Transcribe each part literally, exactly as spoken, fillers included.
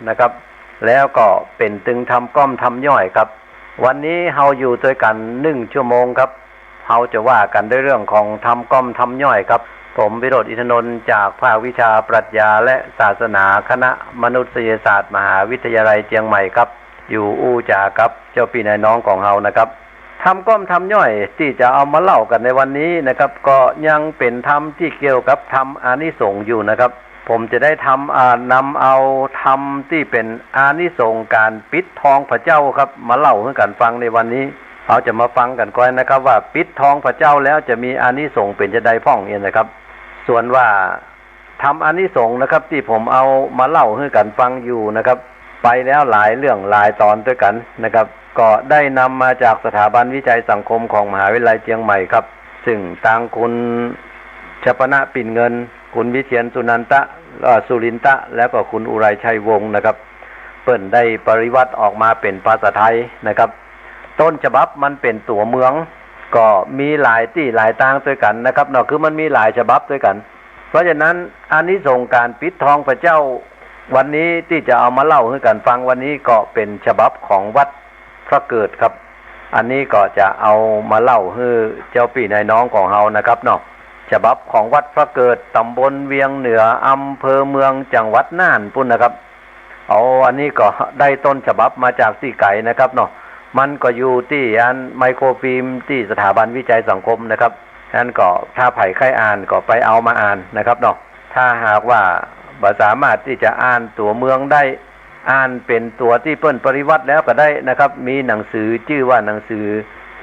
นะครับ แล้วก็เป๋นตึงธรรมก้อมธรรมย่อยครับ วันนี้เฮาอยู่ตวยกั๋นนึ่งชั่วโมงครับ เฮาจะว่ากั๋นด้วยเรื่องของธรรมก้อมธรรมย่อยครับ ผมวิโรจน์ อินทนนท์ จากภาควิชาปรัชญาและศาสนา คณะมนุษยศาสตร์ มหาวิทยาลัยเจียงใหม่ครับ อยู่อู้จ๋ากับเจ้าปี้นายน้องของเฮานะครับ ธรรมก้อมธรรมย่อยตี้จะเอามาเล่ากั๋นในวันนี้นะครับ ก็ยังเป๋นธรรมตี้เกี่ยวกับธรรมอานิสงส์อยู่นะครับ ผมจะได้ธรรม อ่า นำเอาธรรมตี้เป๋นอานิสงส์ก๋านปิดทองพระเจ้าครับ มาเล่าหื้อกั๋นฟังในวันนี้ เฮาจะมาฟังกั๋นก้อยนะครับ ว่าปิดทองพระเจ้าแล้วจะมีอานิสงส์เป๋นจาใดพ่องเนี่ยนะครับ ส่วนว่าธรรมอานิสงส์นะครับ ตี้ผมเอามาเล่าหื้อกั๋นฟังอยู่นะครับ ไปแล้วหลายเรื่องหลายต๋อนตวยกั๋นนะครับ ก็ได้นำมาจากสถาบันวิจัยสังคมของมหาวิทยาลัยเจียงใหม่ครับ ซึ่งตางคุณชปนะ ปิ่นเงิน คุณวิเชียร สุนันตะ เอ่อ สุรินตะ แล้วก็คุณอุไรชัยวงศ์นะครับ เปิ้นได้ปริวัติออกมาเป๋นภาษาไทยนะครับ ต้นฉบับมันเป๋นตั๋วเมือง ก็มีหลายตี้หลายตางตวยกั๋นนะครับเนาะ คือมันมีหลายฉบับตวยกั๋น เพราะฉะนั้นอานิสงส์ก๋านปิดทองพระเจ้า วันนี้ตี้จะเอามาเล่าหื้อกั๋นฟังวันนี้ก็เป๋นฉบับของวัดพระเกิดครับ อันนี้ก็จะเอามาเล่าหื้อเจ้าปี้นายน้องของเฮานะครับเนาะ ฉบับของวัดพระเกิด ต๋ำบลเวียงเหนือ อำเภอเมือง จังหวัดน่านปู้นนะครับ เอา อันนี้ก็ได้ต้นฉบับมาจากตี้ไก๋นะครับเนาะ มันก็อยู่ตี้อันไมโครฟิล์มตี้สถาบันวิจัยสังคมนะครับ นั้นก็ถ้าใผใค่อ่านก็ไปเอามาอ่านนะครับเนาะ ถ้าหากว่าบ่สามารถตี้จะอ่านตั๋วเมืองได้ อ่านเป๋นตั๋วตี้เปิ้นปริวัติแล้วก็ได้นะครับ มีหนังสือจื้อว่าหนังสือ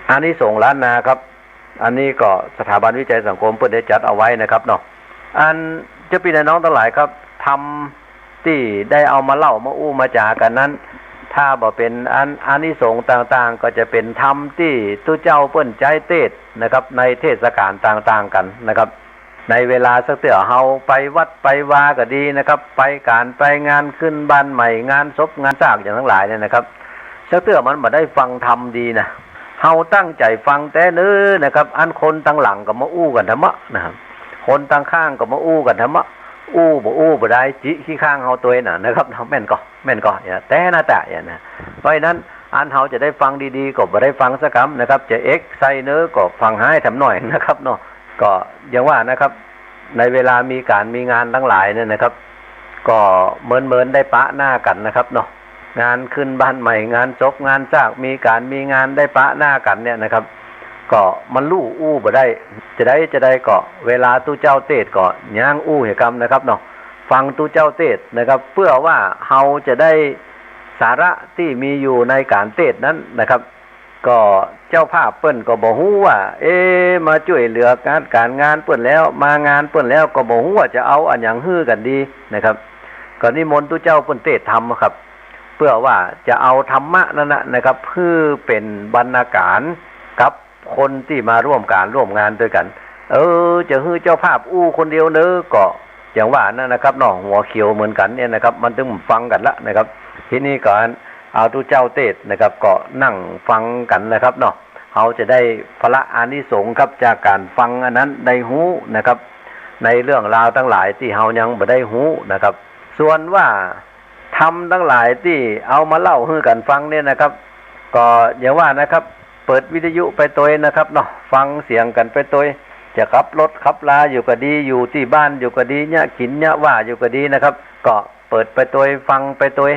อานิสงส์ล้านนาครับ อันนี้ก็สถาบันวิจัยสังคมเปิ้นได้จัดเอาไว้นะครับเนาะ อันเจ้าปี้นายน้องตังหลายครับ ธรรมตี้ได้เอามาเล่ามาอู้มาจ๋ากั๋นนั้น ถ้าบ่เป๋นอันอานิสงส์ต่างๆ ก็จะเป๋นธรรมตี้ตุ๊เจ้าเปิ้นใจ๊เตสน์นะครับ ในเทศกาลต่างๆ กั๋นนะครับ ในเวลาสักเตื้อเฮาไปวัดไปวาก็ดีนะครับ ไปก๋านไปงานขึ้นบ้านใหม่ งานศพงานซากอย่างตังหลายเนี่ยนะครับ สักเตื้อมันบ่ได้ฟังธรรมดีนะ เฮาตั้งใจ๋ฟังแต๊เน้อนะครับ อันคนตังหลังก็มาอู้กั๋นธรรมะนะครับ คนตังข้างก็มาอู้กั๋นธรรมะ อู้บ่อู้บ่ได้ จิขี้ข้างเฮาตวยน่ะนะครับ แม่นก่อ แม่นก่อ เนี่ย แต๊นาตะเนี่ยนะ เพราะฉะนั้นอันเฮาจะได้ฟังดีๆ ก็บ่ได้ฟังสักกำนะครับ จะเอ็กใส่เน้อก็ฟังฮ้ายแถมหน่อยนะครับเนาะ ก็อย่างว่านะครับ ในเวลามีก๋านมีงานตังหลายเนี่ยนะครับ ก็เมินๆ ได้ปะหน้ากั๋นนะครับเนาะ งานขึ้นบ้านใหม่ งานศพงานซาก มีก๋านมีงานได้ปะหน้ากั๋นเนี่ยนะครับ ก็มันลู่อู้บ่ได้ จาใดจาใดก็เวลาตุ๊เจ้าเตสน์ก็ย้างอู้เหียกำนะครับเนาะ ฟังตุ๊เจ้าเตสน์นะครับ เพื่อว่าเฮาจะได้สาระตี้มีอยู่ในก๋านเตสน์นั้นนะครับ ก็เจ้าภาพเปิ้นก็บ่ฮู้ว่า เอ๊ะ มาจ้วยเหลืองานก๋านงานเปิ้นแล้ว มางานเปิ้นแล้วก็บ่ฮู้ว่าจะเอาอะหยังหื้อกั๋นดีนะครับ ก็นิมนต์ตุ๊เจ้าเปิ้นเตสน์ธรรมครับ เพื่อว่าจะเอาธรรมะนั้นนะนะครับ หื้อเป๋นบรรณาก๋ารกับคนตี้มาร่วมก๋านร่วมงานตวยกั๋น เออ จะหื้อเจ้าภาพอู้คนเดียวเน้อ ก็อย่างว่านั้นนะครับเนาะ หัวเขียวเหมือนกั๋นเนี่ยนะครับ มันตึงฟังกั๋นละนะครับ ทีนี้ก็เอาตุ๊เจ้าเตสน์นะครับ ก็นั่งฟังกั๋นนะครับเนาะ เฮาจะได้ผละอานิสงส์ครับ จากก๋านฟังอันนั้นได้ฮู้นะครับ ในเรื่องราวตังหลายตี้เฮายังบ่ได้ฮู้นะครับ ส่วนว่าธรรมตังหลายตี้เอามาเล่าหื้อกั๋นฟังเนี่ยนะครับ ก็อย่างว่านะครับ เปิดวิทยุไปตวยนะครับเนาะ ฟังเสียงกั๋นไปตวย จะขับรถขับลาอยู่ก็ดี อยู่ตี้บ้านอยู่ก็ดี เยียะขินเยียะว่าอยู่ก็ดีนะครับ ก็เปิดไปตวย ฟังไปตวย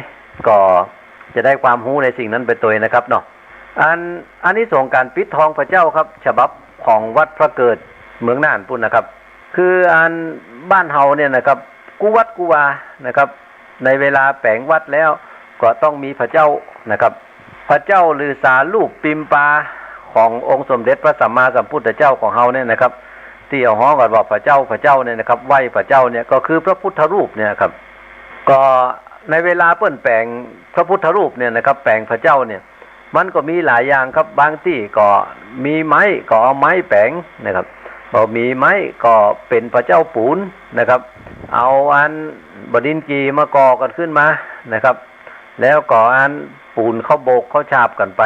ก็จะได้ความฮู้ในสิ่งนั้นไปตวยนะครับเนาะ อัน อานิสงส์ก๋านปิดทองพระเจ้าครับ ฉบับของวัดพระเกิดเมืองน่านปู้นนะครับ คืออันบ้านเฮาเนี่ยนะครับ กู้วัดกู้วานะครับ ในเวลาแป๋งวัดแล้วก็ต้องมีพระเจ้านะครับ พระเจ้าหรือสารูปปิมปาขององค์สมเด็จพระสัมมาสัมพุทธเจ้าของเฮาเนี่ยนะครับ ตี้เอาฮ้องกั๋นว่าพระเจ้า พระเจ้าเนี่ยนะครับ ไหว้พระเจ้าเนี่ยก็คือพระพุทธรูปเนี่ยครับ ก็ในเวลาเปิ้นแป๋งพระพุทธรูปเนี่ยนะครับ แป๋งพระเจ้าเนี่ย มันก็มีหลายอย่างครับ บางตี้ก็มีไม้ก็เอาไม้แป๋งนะครับ บ่มีไม้ก็เป๋นพระเจ้าปู๋นนะครับ เอาอันบ่าดินกี่มาก่อกั๋นขึ้นมานะครับ แล้วก็อันปู๋นเขาโบกเขาฉาบกั๋นไป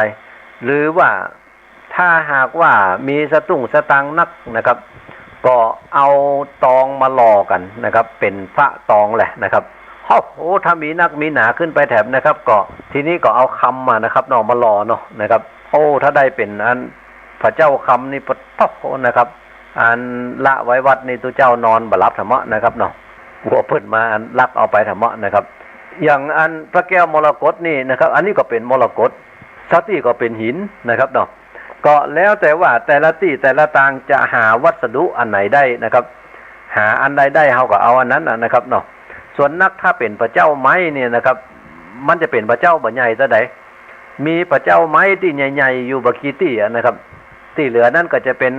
หรือว่าถ้าหากว่ามีสตุ้งสตางค์นักนะครับ ก็เอาตองมาหล่อกั๋นนะครับ เป๋นพระตองแหละนะครับ โอ้โห ถ้ามีนักมีหนาขึ้นไปแถมนะครับ ก็ทีนี้ก็เอาคำมานะครับเนาะ มาหล่อเนาะนะครับ โอ้ ถ้าได้เป๋นอันพระเจ้าคำนี่ ปะโถนะครับ อันละไว้วัดนี่ ตุ๊เจ้านอนบ่หลับแถมะนะครับเนาะ กลัวเปิ้นมาอันลักเอาไปแถมะนะครับ อย่างอันพระแก้วมรกตนี่นะครับ อันนี้ก็เป๋นมรกต ซะตี้ก็เป๋นหินนะครับเนาะ ก็แล้วแต่ว่าแต่ละตี้แต่ละตางจะหาวัสดุอันไหนได้นะครับ หาอันใดได้เฮาก็เอาอันนั้นน่ะนะครับเนาะ ส่วนนักถ้าเป๋นพระเจ้าไม้เนี่ยนะครับ มันจะเป๋นพระเจ้าบ่ใหญ่เต้าใด มีพระเจ้าไม้ตี้ใหญ่ๆ อยู่บ่กี่ตี้อะนะครับ ตี้เหลือนั้นก็จะเป๋น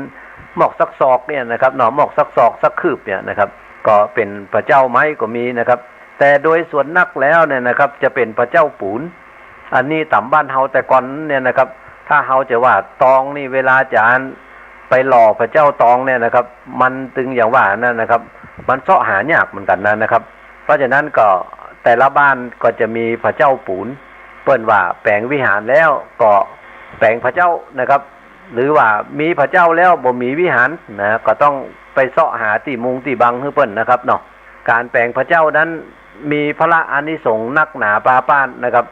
หมอกสักศอกเนี่ยนะครับเนาะ หมอกสักศอกสักคืบเนี่ยนะครับ ก็เป๋นพระเจ้าไม้ก็มีนะครับ แต่โดยส่วนนักแล้วเนี่ยนะครับ จะเป๋นพระเจ้าปูน อันนี้ต๋ามบ้านเฮาแต่ก่อนเนี่ยนะครับ ถ้าเฮาจะว่าตองนี่ เวลาจะอันไปหล่อพระเจ้าตองเนี่ยนะครับ มันตึงอย่างว่านั่นนะครับ มันเซาะหายากเหมือนกั๋นนะนะครับ เพราะฉะนั้นก็แต่ละบ้านก็จะมีพระเจ้าปูน เปิ้นว่าแป๋งวิหารแล้วก็แป๋งพระเจ้านะครับ หรือว่ามีพระเจ้าแล้วบ่มีวิหารนะ ก็ต้องไปเซาะหาตี้มุงตี้บังหื้อเปิ้นนะครับเนาะ ก๋านแป๋งพระเจ้านั้นมีพละอานิสงส์นักหนาปาป้านนะครับ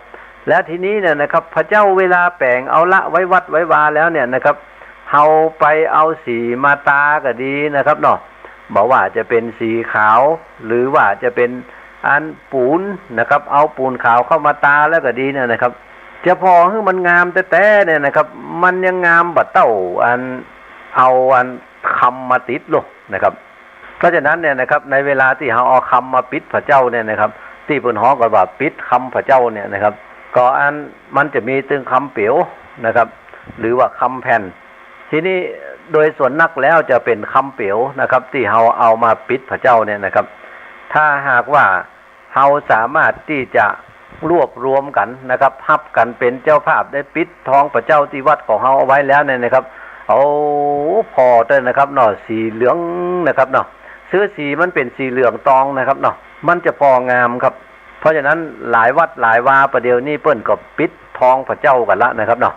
แล้วทีนี้เนี่ยนะครับ พระเจ้าเวลาแป๋งเอาละไว้วัดไว้วาแล้วเนี่ยนะครับ เฮาไปเอาสีมาตาก็ดีนะครับเนาะ บ่ว่าจะเป๋นสีขาว หรือว่าจะเป๋นอันปูนนะครับ เอาปูนขาวเข้ามาตาแล้วก็ดีเนี่ยนะครับ จะผ่อหื้อมันงามแต๊ๆ เนี่ยนะครับ มันยังงามบ่เต้าอันเอาอันคำมาติดโลกนะครับ เพราะฉะนั้นเนี่ยนะครับ ในเวลาตี้เฮาเอาคำมาปิดพระเจ้าเนี่ยนะครับ ตี้เปิ้นฮ้องกั๋นว่าปิดคำพระเจ้าเนี่ยนะครับ ก็อันมันจะมีตึงคำเปี๋ยวนะครับ หรือว่าคำแผ่น ทีนี้โดยส่วนนักแล้วจะเป๋นคำเปี๋ยวนะครับ ตี้เฮาเอามาปิดพระเจ้าเนี่ยนะครับ ถ้าหากว่าเฮาสามารถตี้จะรวบรวมกั๋นนะครับ ฮับกั๋นเป๋นเจ้าภาพได้ปิดทองพระเจ้าตี้วัดของเฮาเอาไว้แล้วเนี่ยนะครับ เอาผ่อเต๊อะนะครับเนาะ สีเหลืองนะครับเนาะ ซื้อสีมันเป๋นสีเหลืองตองนะครับเนาะ มันจะผ่องามครับ เพราะฉะนั้นหลายวัดหลายวาประเดี๋ยวนี้เปิ้นก็ปิดทองพระเจ้ากั๋นละนะครับเนาะ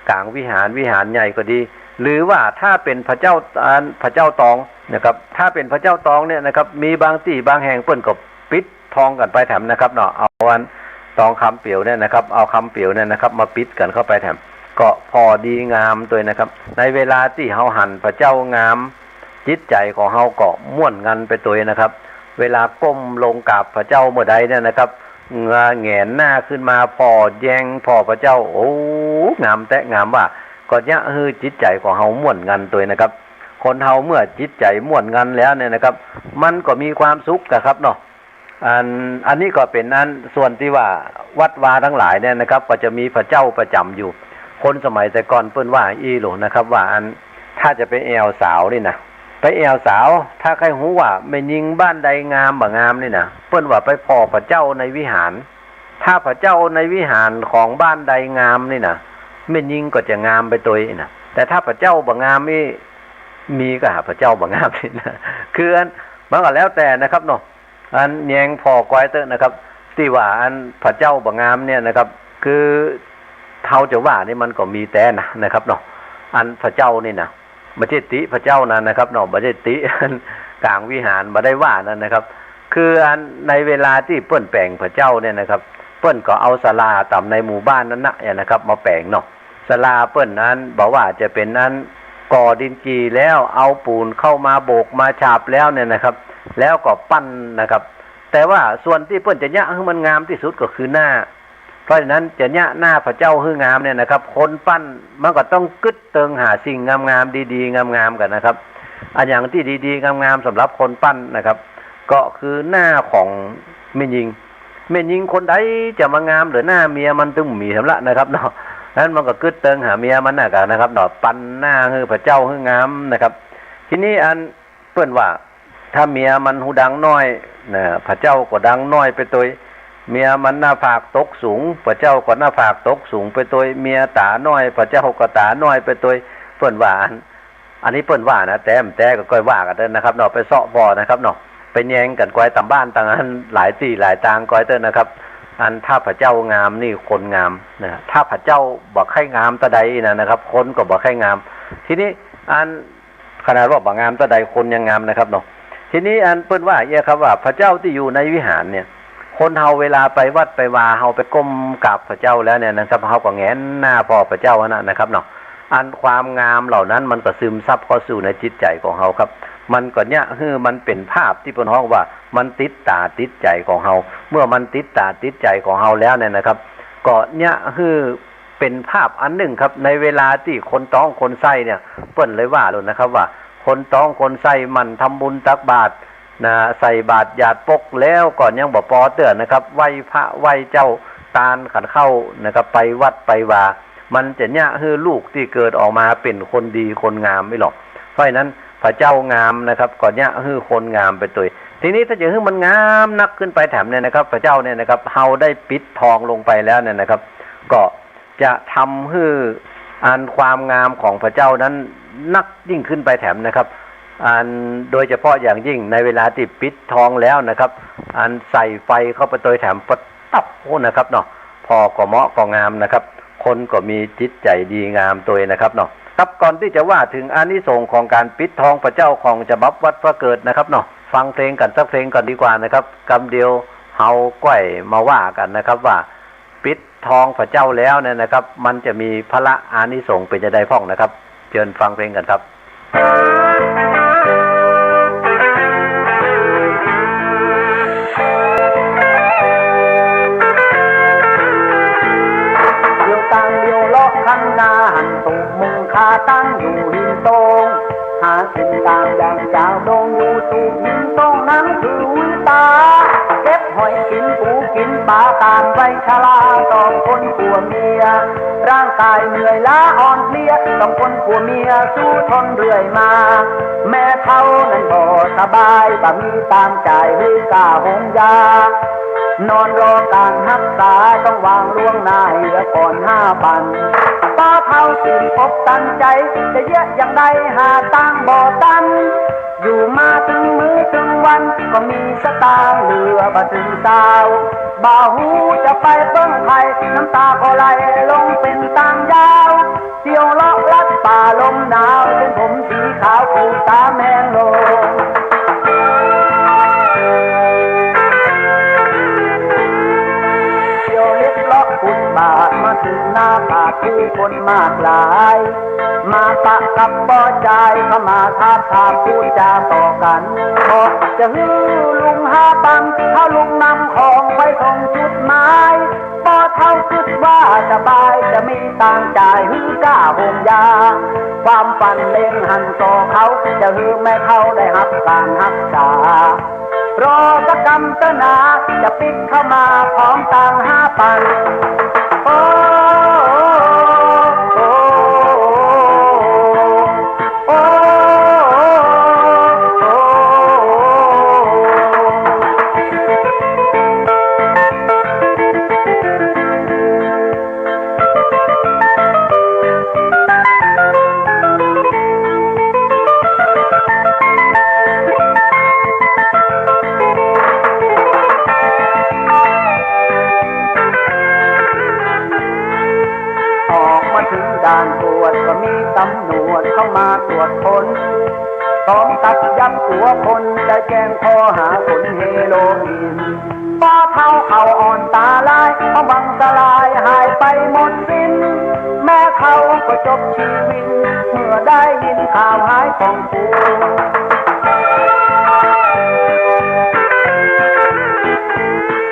ก๋างวิหาร วิหารใหญ่ก็ดี หรือว่าถ้าเป๋นพระเจ้า อันพระเจ้าตองนะครับ ถ้าเป๋นพระเจ้าตองเนี่ยนะครับ มีบางตี้บางแห่งเปิ้นก็ปิดทองกั๋นไปแถมนะครับเนาะ เอาอันตองคำเปี๋ยวเนี่ยนะครับ เอาคำเปี๋ยวเนี่ยนะครับ มาปิดกั๋นเข้าไปแถม ก็ผ่อดีงามตวยนะครับ ในเวลาตี้เฮาหันพระเจ้างาม จิตใจ๋ของเฮาก็ม่วนงันไปตวยนะครับ เวลาก้มลงกราบพระเจ้าเมื่อใดเนี่ยนะครับ เงยแหงนหน้าขึ้นมาผ่อแยงผ่อพระเจ้า โอ้ งามแต๊งามว่า ก็เยียะหื้อจิตใจ๋ของเฮาม่วนงันตวยนะครับ คนเฮาเมื่อจิตใจ๋ม่วนงันแล้วเนี่ยนะครับ มันก็มีความสุขอะครับเนาะ อัน อันนี้ก็เป๋นอันส่วนตี้ว่าวัดวาตังหลายเนี่ยนะครับ ก็จะมีพระเจ้าประจ๋ำอยู่ คนสมัยแต่ก่อนเปิ้นว่าอี้โหลนะครับ ว่าอันถ้าจะไปแอ่วสาวนี่นะ ไปแอ่วสาว ถ้าใค่ฮู้ว่าแม่ญิงบ้านใดงามบ่งามนี่นะ เปิ้นว่าไปผ่อพระเจ้าในวิหาร ถ้าพระเจ้าในวิหารของบ้านใดงามนี่นะ แม่ญิงก็จะงามไปตวยนะ แต่ถ้าพระเจ้าบ่งามนี่ มีก็หาพระเจ้าบ่งามนี่นะ คืออัน มันก็แล้วแต่นะครับเนาะ อันแยงผ่อก้อยเต๊อะนะครับ ตี้ว่าอันพระเจ้าบ่งามเนี่ยนะครับ คือเฮาจะว่านี่มันก็มีแต๊นะนะครับเนาะ อันพระเจ้านี่นะ บ่ใจ้ติพระเจ้านะนะครับเนาะ บ่ใจ้ติก๋างวิหาร บ่ได้ว่านั้นนะครับ คืออันในเวลาตี้เปิ้นแป๋งพระเจ้าเนี่ยนะครับ เปิ้นก็เอาศาลาต๋ามในหมู่บ้านนั้นนะนะครับ มาแป๋งเนาะ ศาลาเปิ้นนั้น บ่ว่าจะเป๋นอันก่อดินจี่แล้ว เอาปูนเข้ามาโบกมาฉาบแล้วเนี่ยนะครับ แล้วก็ปั้นนะครับ แต่ว่าส่วนตี้เปิ้นจะเยียะหื้อมันงามตี้สุดก็คือหน้า เพราะฉะนั้นจะเยียะหน้าพระเจ้าหื้องามเนี่ยนะครับ คนปั้นมันก็ต้องกึ๊ดเติงหาสิ่งงามๆ ดีๆ งามๆ กั๋นนะครับ อันอย่างตี้ดีๆ งามๆ สำหรับคนปั้นนะครับ ก็คือหน้าของแม่ญิง แม่ญิงคนใดจะมางามเหลือหน้าเมียมันตึงมีสำละนะครับเนาะ นั้นมันก็กึ๊ดเติงหาเมียมันนะกั๋นนะครับเนาะ ปั้นหน้าหื้อพระเจ้าหื้องามนะครับ ทีนี้อันเปิ้นว่า ถ้าเมียมันฮูดังน้อยนะ พระเจ้าก็ดังน้อยไปตวย เมียมันหน้าผากตกสูง พระเจ้าก็หน้าผากตกสูงไปตวย เมียต๋าน้อย พระเจ้าก็ต๋าน้อยไปตวย เปิ้นว่าอัน อันนี้เปิ้นว่านะ แต๊บ่แต๊ก็ก้อยว่ากั๋นเต๊อะนะครับเนาะ ไปเซาะผ่อนะครับเนาะ ไปแยงกั๋นก้อยต๋ามบ้านต๋างอัน หลายตี้หลายตางก้อยเต๊อะนะครับ อันถ้าพระเจ้างามนี่คนงามนะ ถ้าพระเจ้าบ่ใค่งามเต้าใดนะนะครับ คนก็บ่ใค่งาม ทีนี้อัน ขนาดว่าบ่งามเต้าใดคนยังงามนะครับเนาะ ทีนี้อันเปิ้นว่าเอี้ยครับว่าพระเจ้าตี้อยู่ในวิหารเนี่ย คนเฮาเวลาไปวัดไปวา เฮาไปก้มกราบพระเจ้าแล้วเนี่ยนะครับ เฮาก็แหงนหน้าผ่อพระเจ้าหั้นนะนะครับเนาะ อันความงามเหล่านั้นมันก็ซึมซับเข้าสู่ในจิตใจ๋ของเฮาครับ มันก็เยียะหื้อมันเป๋นภาพตี้เปิ้นฮ้องว่ามันติดต๋าติดใจ๋ของเฮา เมื่อมันติดต๋าติดใจ๋ของเฮาแล้วเนี่ยนะครับ ก็เยียะหื้อ เป๋นภาพอันนึ่งครับ ในเวลาตี้คนต๊องคนไส้เนี่ย เปิ้นเลยว่าโลดนะครับว่า คนต๊องคนไส้หมั่นทำบุญตักบาตรนะ ใส่บาตรหยาดปกแล้วก็ยังบ่ปอเตื้อนะครับ ไหว้พระไหว้เจ้า ตานขันข้าวนะครับ ไปวัดไปวา มันจะเยียะหื้อลูกตี้เกิดออกมาเป๋นคนดีคนงามไม่หรอก เพราะฉะนั้นพระเจ้างามนะครับ ก็เยียะหื้อคนงามไปตวย ทีนี้ถ้าจะหื้อมันงามนักขึ้นไปแถมเนี่ยนะครับ พระเจ้าเนี่ยนะครับ เฮาได้ปิดทองลงไปแล้วเนี่ยนะครับ ก็ จะทำหื้ออันความงามของพระเจ้านั้นนักยิ่งขึ้นไปแถมนะครับ อันโดยเฉพาะอย่างยิ่งในเวลาตี้ปิดทองแล้วนะครับ อันใส่ไฟเข้าไปตวยแถมประตับโอ้นะครับเนาะ ผ่อก็เหมาะก็งามนะครับ คนก็มีจิตใจ๋ดีงามตวยนะครับเนาะ ครับ ก่อนตี้จะว่าเถิงอานิสงส์ของก๋านปิดทองพระเจ้าของฉบับวัดพระเกิดนะครับเนาะ ฟังเพลงกั๋นสักเพลงก่อนดีกว่านะครับ กำเดียวเฮาก้อยมาว่ากั๋นนะครับว่า ปิดทองพระเจ้าแล้วเนี่ยนะครับ มันจะมีพละอานิสงส์เป๋นจะใดพ่องนะครับ เจิญฟังเพลงกั๋นครับ เตียวตางเตียวเลาะคันนาหัน ตุ๊มุงคาตั้งอยู่หินตง หากิ๋นตางอย่างจาวดง อยู่ตูบหินตงนั้นคือวิตา เก็บหอยกิ๋นปูกิ๋นป๋าต๋ามวัยชรา สองคนผัวเมีย ร่างก๋ายเหนื่อยล้าอ่อนเพลีย สองคนผัวเมียสู้ทนเรื่อยมา แม่เฒ่านั้นบ่สบาย บ่มีตางจ่ายหื้อก้าโฮงยา นอนรอก๋านฮักษา ต้องวางล่วงหน้าเหียก่อนห้าปัน ป้อเฒ่าสิ้นอกตันใจ๋ จะเยียะอย่างใดหาตางบ่ตัน อยู่มาเถิงมื้อเถิงวัน ก็มีสตางค์เหลือบ่เถิงซาว บ่ฮู้จะไปเปิ้งใผ น้ำต๋าก็ไหลลงเป๋นตางยาว เตียวเลาะลัดป่าลมหนาว เส้นผมสีขาว ผู้ต๋าแมงลง เตียวเล็ดเลาะฟุตบาท มาเถิงหน้าตลาด ผู้คนมากหลาย มาปะกับป้อจาย เข้ามาทาบทามพูดจาต่อกั๋น บอกจะหื้อลุงห้าปัน ถ้าลุงนำของไปส่งจุดหมาย ป้อเฒ่าคิดว่าสบาย จะมีตางจ่ายหื้อก้าโฮงยา ความฝันเล็งหันส่อเขา จะหื้อแม่เฒ่าได้ฮับก๋านฮักษา รอสักกำเต๊อะนา จะปิ๊กเข้ามาพร้อมตางห้าปัน โอ้ โอ้ ออกมาเถิงด่านตรวจ ก็มีตำรวจเข้ามาตรวจค้น พร้อมกับจับตั๋วคน ได้แจ้งข้อหาขนเฮโรอีน ป้อเฒ่าเขาอ่อนต๋าลาย เพราะหวังสลายหายไปหมดสิ้น แม่เขาก็จบชีวิต เมื่อได้ยินข่าวหายของกู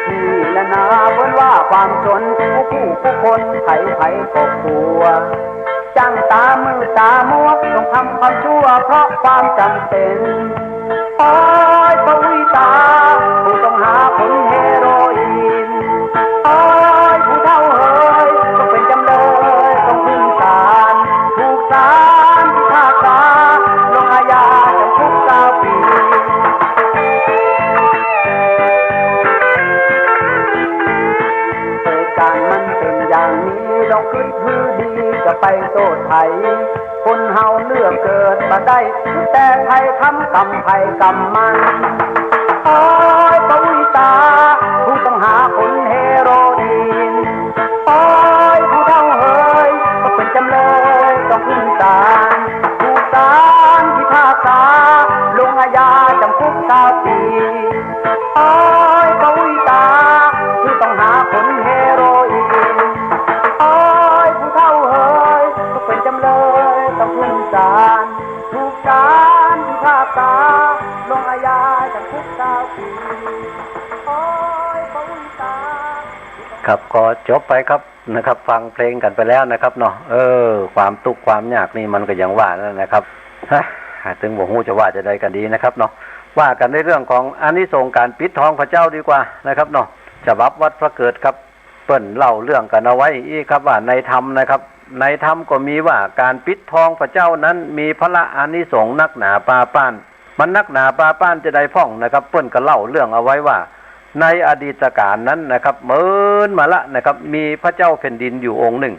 นี่แหละนาเปิ้นว่าความจน ผู้ผู้ผู้คนใผๆก็กลัว จั้งต๋ามืดต๋ามัว ต้องทำความชั่วเพราะความจ๋ำเป๋น โอ๊ย ปะอุ๊ยต๋า ผู้ต้องหาขนเฮโรอีน โอ๊ย ผู้เฒ่าเฮย ต้องเป๋นจ๋ำเลย ต้องขึ้นศาล ถูกศาลพิพากษา ลงอาญาจ๋ำคุกซาวปี๋ เหตุก๋ารณ์มันเป๋นอย่างนี้ ลองกึ๊ดหื้อดี จะไปโต้ษใผ คนเฮาเลือกเกิดบ่ได้ แต่ใผทำกรรมใผกรรมมัน โอ๊ย ปะอุ๊ยต๋า ผู้ต้องหาขนเฮโรอีน โอ๊ย ผู้เฒ่าเฮย ก็เป๋นจ๋ำเลย ต้องขึ้นศาล ถูกศาลพิพากษา ลงอาญาจ๋ำคุกซาวปี๋ โอ๊ย ปะอุ๊ยต๋า ครับ ก็จบไปครับนะครับ ฟังเพลงกั๋นไปแล้วนะครับเนาะ เออ ความตุ๊กข์ความยากนี่มันก็อย่างว่านั่นนะครับ ฮะ ตึงบ่ฮู้จะว่าจะใดกั๋นดีนะครับเนาะ ว่ากั๋นในเรื่องของอานิสงส์ก๋านปิดทองพระเจ้าดีกว่านะครับเนาะ ฉบับวัดพระเกิดครับ เปิ้นเล่าเรื่องกั๋นเอาไว้อี้ครับ ว่าในธรรมนะครับ ในธรรมก็มีว่าก๋านปิดทองพระเจ้านั้นมีพละอานิสงส์นักหนาปาป้าน มันนักหนาปาป้านจะใดพ่องนะครับ เปิ้นก็เล่าเรื่องเอาไว้ว่า ในอดีตก๋าลนั้นนะครับ เมินมาละนะครับ มีพระเจ้าแผ่นดินอยู่องค์นึ่ง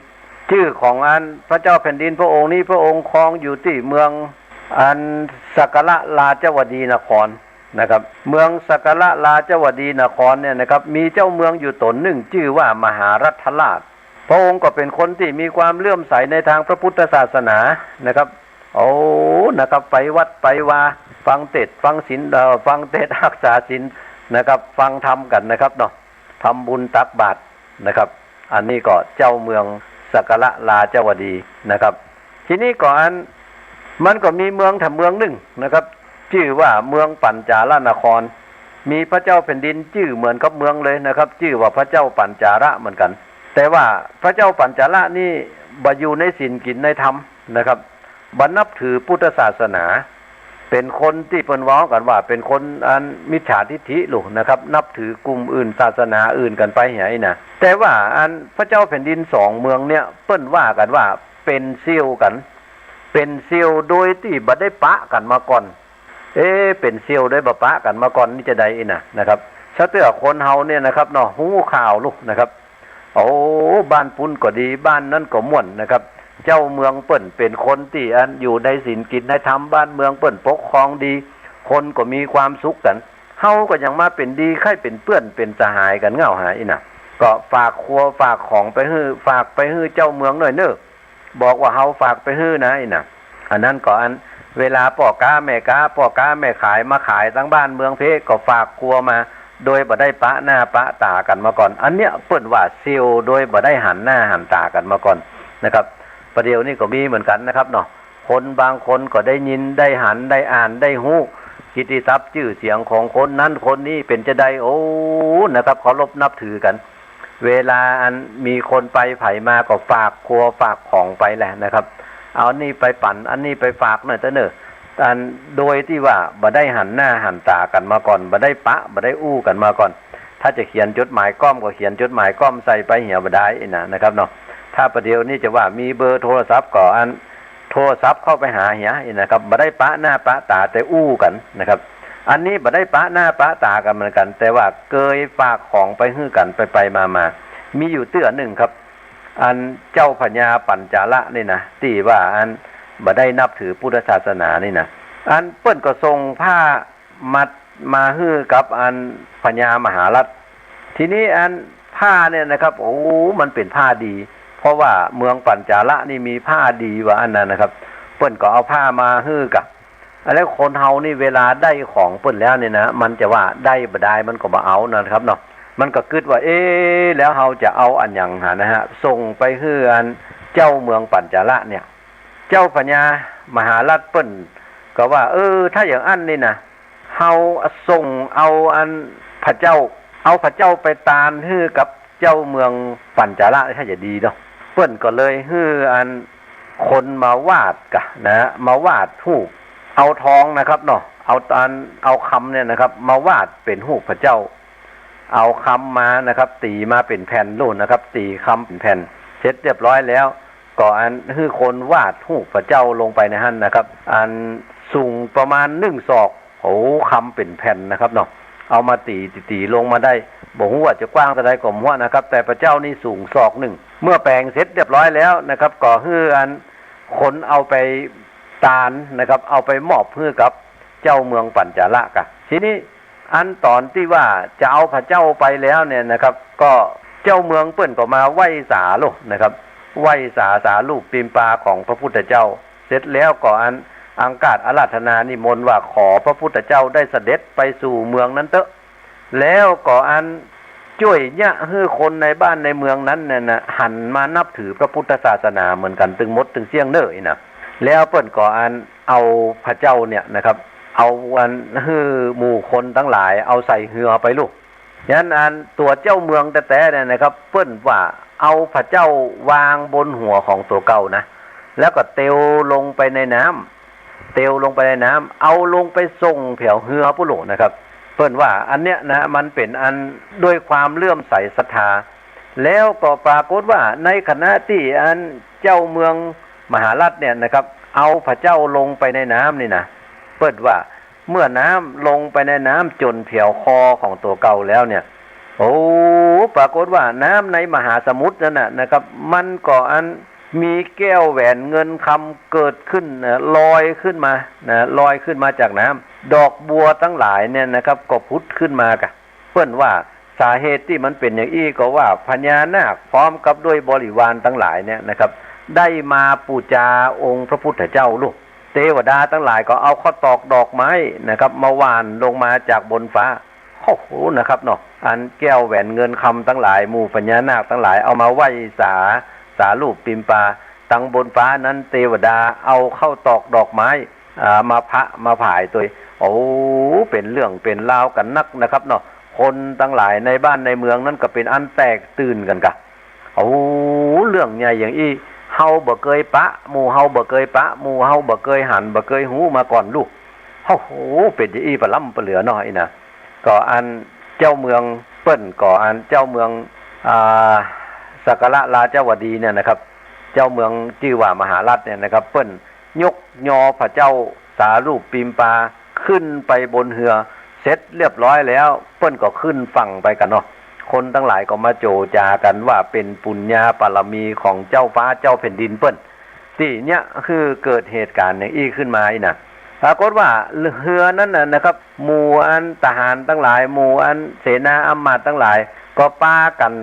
จื้อของอันพระเจ้าแผ่นดินพระองค์นี้ พระองค์ครองอยู่ตี้เมืองอันสักกะละราชวดีนครนะครับ เมืองสักกะละราชวดีนครเนี่ยนะครับ มีเจ้าเมืองอยู่ต๋นนึ่ง จื้อว่ามหารัฐราช พระองค์ก็เป๋นคนตี้มีความเลื่อมใสในตางพระพุทธศาสนานะครับ โอ้ นะครับ ไปวัดไปวา ฟังเตสน์ฟังศีล เอ่อ ฟังเตสน์ฮักษาศีลนะครับ ฟังธรรมกั๋นนะครับเนาะ ทำบุญตักบาตรนะครับ อันนี้ก็เจ้าเมืองสักกะละราชวดีนะครับ ทีนี้ก็อัน มันก็มีเมืองแถมเมืองนึ่งนะครับ จื้อว่าเมืองปัญจาลนคร มีพระเจ้าแผ่นดินจื้อเหมือนกับเมืองเลยนะครับ จื้อว่าพระเจ้าปัญจาละเหมือนกั๋น แต่ว่าพระเจ้าปัญจาละนี่บ่อยู่ในศีลกิ๋นในธรรมนะครับ บ่นับถือพุทธศาสนา เป๋นคนตี้เปิ้นเว้ากั๋นว่าเป๋นคนอันมิจฉาทิฏฐิลูกนะครับ นับถือกุมอื่นศาสนาอื่นกั๋นไปเหียอี้นะ แต่ว่าอันพระเจ้าแผ่นดินสองเมืองเนี่ย เปิ้นว่ากั๋นว่าเป๋นเสี่ยวกั๋น เป๋นเสี่ยวโดยตี้บ่ได้ปะกั๋นมาก่อน เอ๊ะ เป๋นเสี่ยวโดยบ่ปะกั๋นมาก่อนนี่จะใดอี้นะ นะครับ สะเตื้อคนเฮาเนี่ยนะครับเนาะ ฮู้ข่าวลูกนะครับ โอ้ บ้านปุ้นก็ดี บ้านนั้นก็ม่วนนะครับ เจ้าเมืองเปิ้นเป๋นคนตี้อันอยู่ในศีลกิ๋นในธรรม บ้านเมืองเปิ้นปกครองดี คนก็มีความสุขกั๋น เฮาก็ยังมาเป๋นดี ใค่เป๋นเปื้อนเป๋นสหายกั๋นเง่าหาอี้นะ ก็ฝากครัวฝากของไปหื้อ ฝากไปหื้อเจ้าเมืองหน่อยเน่อ บอกว่าเฮาฝากไปหื้อนะอี้นะ อันนั้นก็อัน เวลาป้อก๊าแม่ก๊า ป้อก๊าแม่ขายมาขายตางบ้านเมืองเพ ก็ฝากครัวมา โดยบ่ได้ปะหน้าปะต๋ากั๋นมาก่อน อันเนี้ยเปิ้นว่าเสี่ยวโดยบ่ได้หันหน้าหันต๋ากั๋นมาก่อนนะครับ ประเดี๋ยวนี้ก็มีเหมือนกั๋นนะครับเนาะ คนบางคนก็ได้ยินได้หันได้อ่านได้ฮู้กิตติศัพท์จื้อเสียงของคนนั้นคนนี้เป๋นจะใด โอ้ นะครับ เคารพนับถือกั๋น เวลาอันมีคนไปใผมาก็ฝากครัวฝากของไปแหละนะครับ เอานี่ไปปั๋น อันนี้ไปฝากหน่อยเต๊อะเน่อ อันโดยตี้ว่าบ่ได้หันหน้าหันต๋ากั๋นมาก่อน บ่ได้ปะ บ่ได้อู้กั๋นมาก่อน ถ้าจะเขียนจดหมายก้อมก็เขียนจดหมายก้อมใส่ไปเหียบ่ดายอี้นะ นะครับเนาะ ถ้าประเดี๋ยวนี้จะว่ามีเบอร์โทรศัพท์ก็อัน โทรศัพท์เข้าไปหาเหียอี้นะครับ บ่ได้ปะหน้าปะต๋าแต่อู้กั๋นนะครับ อันนี้บ่ได้ปะหน้าปะต๋ากั๋นเหมือนกั๋น แต่ว่าเกยฝากของไปหื้อกั๋นไปไปมามา มีอยู่เตื้อนึ่งครับ อันเจ้าพญาปัญจาละนี่นะ ตี้ว่าอันบ่ได้นับถือพุทธศาสนานี่นะ อันเปิ้นก็ส่งผ้ามัดมาหื้อกับอันพญามหารัฐ ทีนี้อันผ้าเนี่ยนะครับ โอ้ มันเป๋นผ้าดี เพราะว่าเมืองปัญจาละนี่มีผ้าดีว่าอันนั้นนะครับ เปิ้นก็เอาผ้ามาหื้อกะ อันแล้วคนเฮานี่เวลาได้ของเปิ้นแล้วเนี่ยนะ มันจะว่าได้บ่ดายมันก็บ่เอานะครับเนาะ มันก็กึ๊ดว่า เอ๊ะ แล้วเฮาจะเอาอันหยังหานะฮะ ส่งไปหื้ออันเจ้าเมืองปัญจาละเนี่ย เจ้าพญามหารัฐเปิ้นก็ว่า เออ ถ้าอย่างอั้นนี่นะ เฮาส่งเอาอันพระเจ้า เอาพระเจ้าไปตานหื้อกับเจ้าเมืองปัญจาละ ถ้าจะดีเนาะ เปิ้นก็เลยหื้ออันคนมาวาดกะนะ มาวาดฮูป เอาทองนะครับเนาะ เอาอัน เอาคำเนี่ยนะครับ มาวาดเป๋นฮูปพระเจ้า เอาคำมานะครับ ตี๋มาเป๋นแผ่นลูกนะครับ ตี๋คำเป๋นแผ่น เสร็จเรียบร้อยแล้ว ก็อันหื้อคนวาดฮูปพระเจ้าลงไปในหั้นนะครับ อันสูงประมาณนึ่งศอก โอ้ คำเป๋นแผ่นนะครับเนาะ เอามาตี๋ ตี๋ ตี๋ลงมาได้ บ่ฮู้ว่าจะกว้างเต้าใดก็บ่ฮู้นะครับ แต่พระเจ้านี่สูงศอกนึ่ง เมื่อแป๋งเสร็จเรียบร้อยแล้วนะครับ ก็หื้ออันคนเอาไปตานนะครับ เอาไปมอบหื้อกับเจ้าเมืองปัญจาละกะ ทีนี้ อันต๋อนตี้ว่าจะเอาพระเจ้าไปแล้วเนี่ยนะครับ ก็เจ้าเมืองเปิ้นก็มาไหว้สาลูกนะครับ ไหว้สา สารูปปิมปาของพระพุทธเจ้า เสร็จแล้วก็อันอังคาสอาราธนานิมนต์ว่าขอพระพุทธเจ้าได้เสด็จไปสู่เมืองนั้นเต๊อะ แล้วก็อันจ้วยเยียะหื้อคนในบ้านในเมืองนั้นเนี่ยนะ หันมานับถือพระพุทธศาสนาเหมือนกั๋นตึงหมดตึงเสี้ยงเน่ออี้นะ แล้วเปิ้นก็อันเอาพระเจ้าเนี่ยนะครับ เอาอันหื้อหมู่คนตังหลายเอาใส่เฮือไปลูก ฉะนั้นอันตั๋วเจ้าเมืองแต๊ๆ เนี่ยนะครับ เปิ้นว่าเอาพระเจ้าวางบนหัวของตั๋วเก่านะ แล้วก็เตียวลงไปในน้ำ เตียวลงไปในน้ำ เอาลงไปส่งแผวเฮือปุ้นโหละนะครับ เปิ้นว่าอันเนี้ยนะ มันเป๋นอันด้วยความเลื่อมใสศรัทธา แล้วก็ปรากฏว่าในขณะตี้อันเจ้าเมืองมหาราชเนี่ยนะครับ เอาพระเจ้าลงไปในน้ำนี่นะ เปิ้นว่าเมื่อน้ำลงไปในน้ำจ๋นแผวคอของตั๋วเก่าแล้วเนี่ย โอ้ ปรากฏว่าน้ำในมหาสมุทรนั้นน่ะนะครับ มันก็อันมีแก้วแหวนเงินคำเกิดขึ้นนะ ลอยขึ้นมานะ ลอยขึ้นมาจากน้ำ ดอกบัวตังหลายเนี่ยนะครับ ก็ผุดขึ้นมากะ เปิ้นว่าสาเหตุตี้มันเป๋นอย่างอี้ก็ว่าพญานาคพร้อมกับด้วยบริวารตังหลายเนี่ยนะครับ ได้มาปู๋จาองค์พระพุทธเจ้าลูก เตวดาตังหลายก็เอาข้าวตอกดอกไม้นะครับ มาหว่านลงมาจากบนฟ้า โอ้โห นะครับเนาะ อันแก้วแหวนเงินคำตังหลาย หมู่พญานาคตังหลายเอามาไหว้สา สารูปปิมปา ตังบนฟ้านั้นเตวดาเอาข้าวตอกดอกไม้ อ่า มาพระมาผายตวย โอ้ เป๋นเรื่องเป๋นราวกั๋นนักนะครับเนาะ คนตังหลายในบ้านในเมืองนั้นก็เป๋นอันแตกตื่นกั๋นกะ โอ้ เรื่องใหญ่อย่างอี้ เฮาบ่เกยปะ หมู่เฮาบ่เกยปะ หมู่เฮาบ่เกยหัน บ่เกยฮู้มาก่อนลูก โอ้โห เป๋นอย่างอี้ปะล้ำปะเหลือเนาะอี้นะ ก็อันเจ้าเมืองเปิ้น ก็อันเจ้าเมือง อ่า สักกะราชวดีเนี่ยนะครับ เจ้าเมืองจื้อว่ามหาราชเนี่ยนะครับ เปิ้นยกยอพระเจ้าสารูปปิมปาขึ้นไปบนเฮือ เสร็จเรียบร้อยแล้ว เปิ้นก็ขึ้นฝั่งไปกั๋นเนาะ คนตังหลายก็มาโจ๋จากั๋นว่าเป๋นปุญญาบารมีของเจ้าฟ้าเจ้าแผ่นดินเปิ้น ตี้เนี้ยคือเกิดเหตุก๋ารณ์อย่างอี้ขึ้นมาอี้นะ ปรากฏว่าเฮือนั้นน่ะนะครับ หมู่อันทหารตังหลาย หมู่อันเสนาอำมาตย์ตังหลาย ก็ปากั๋น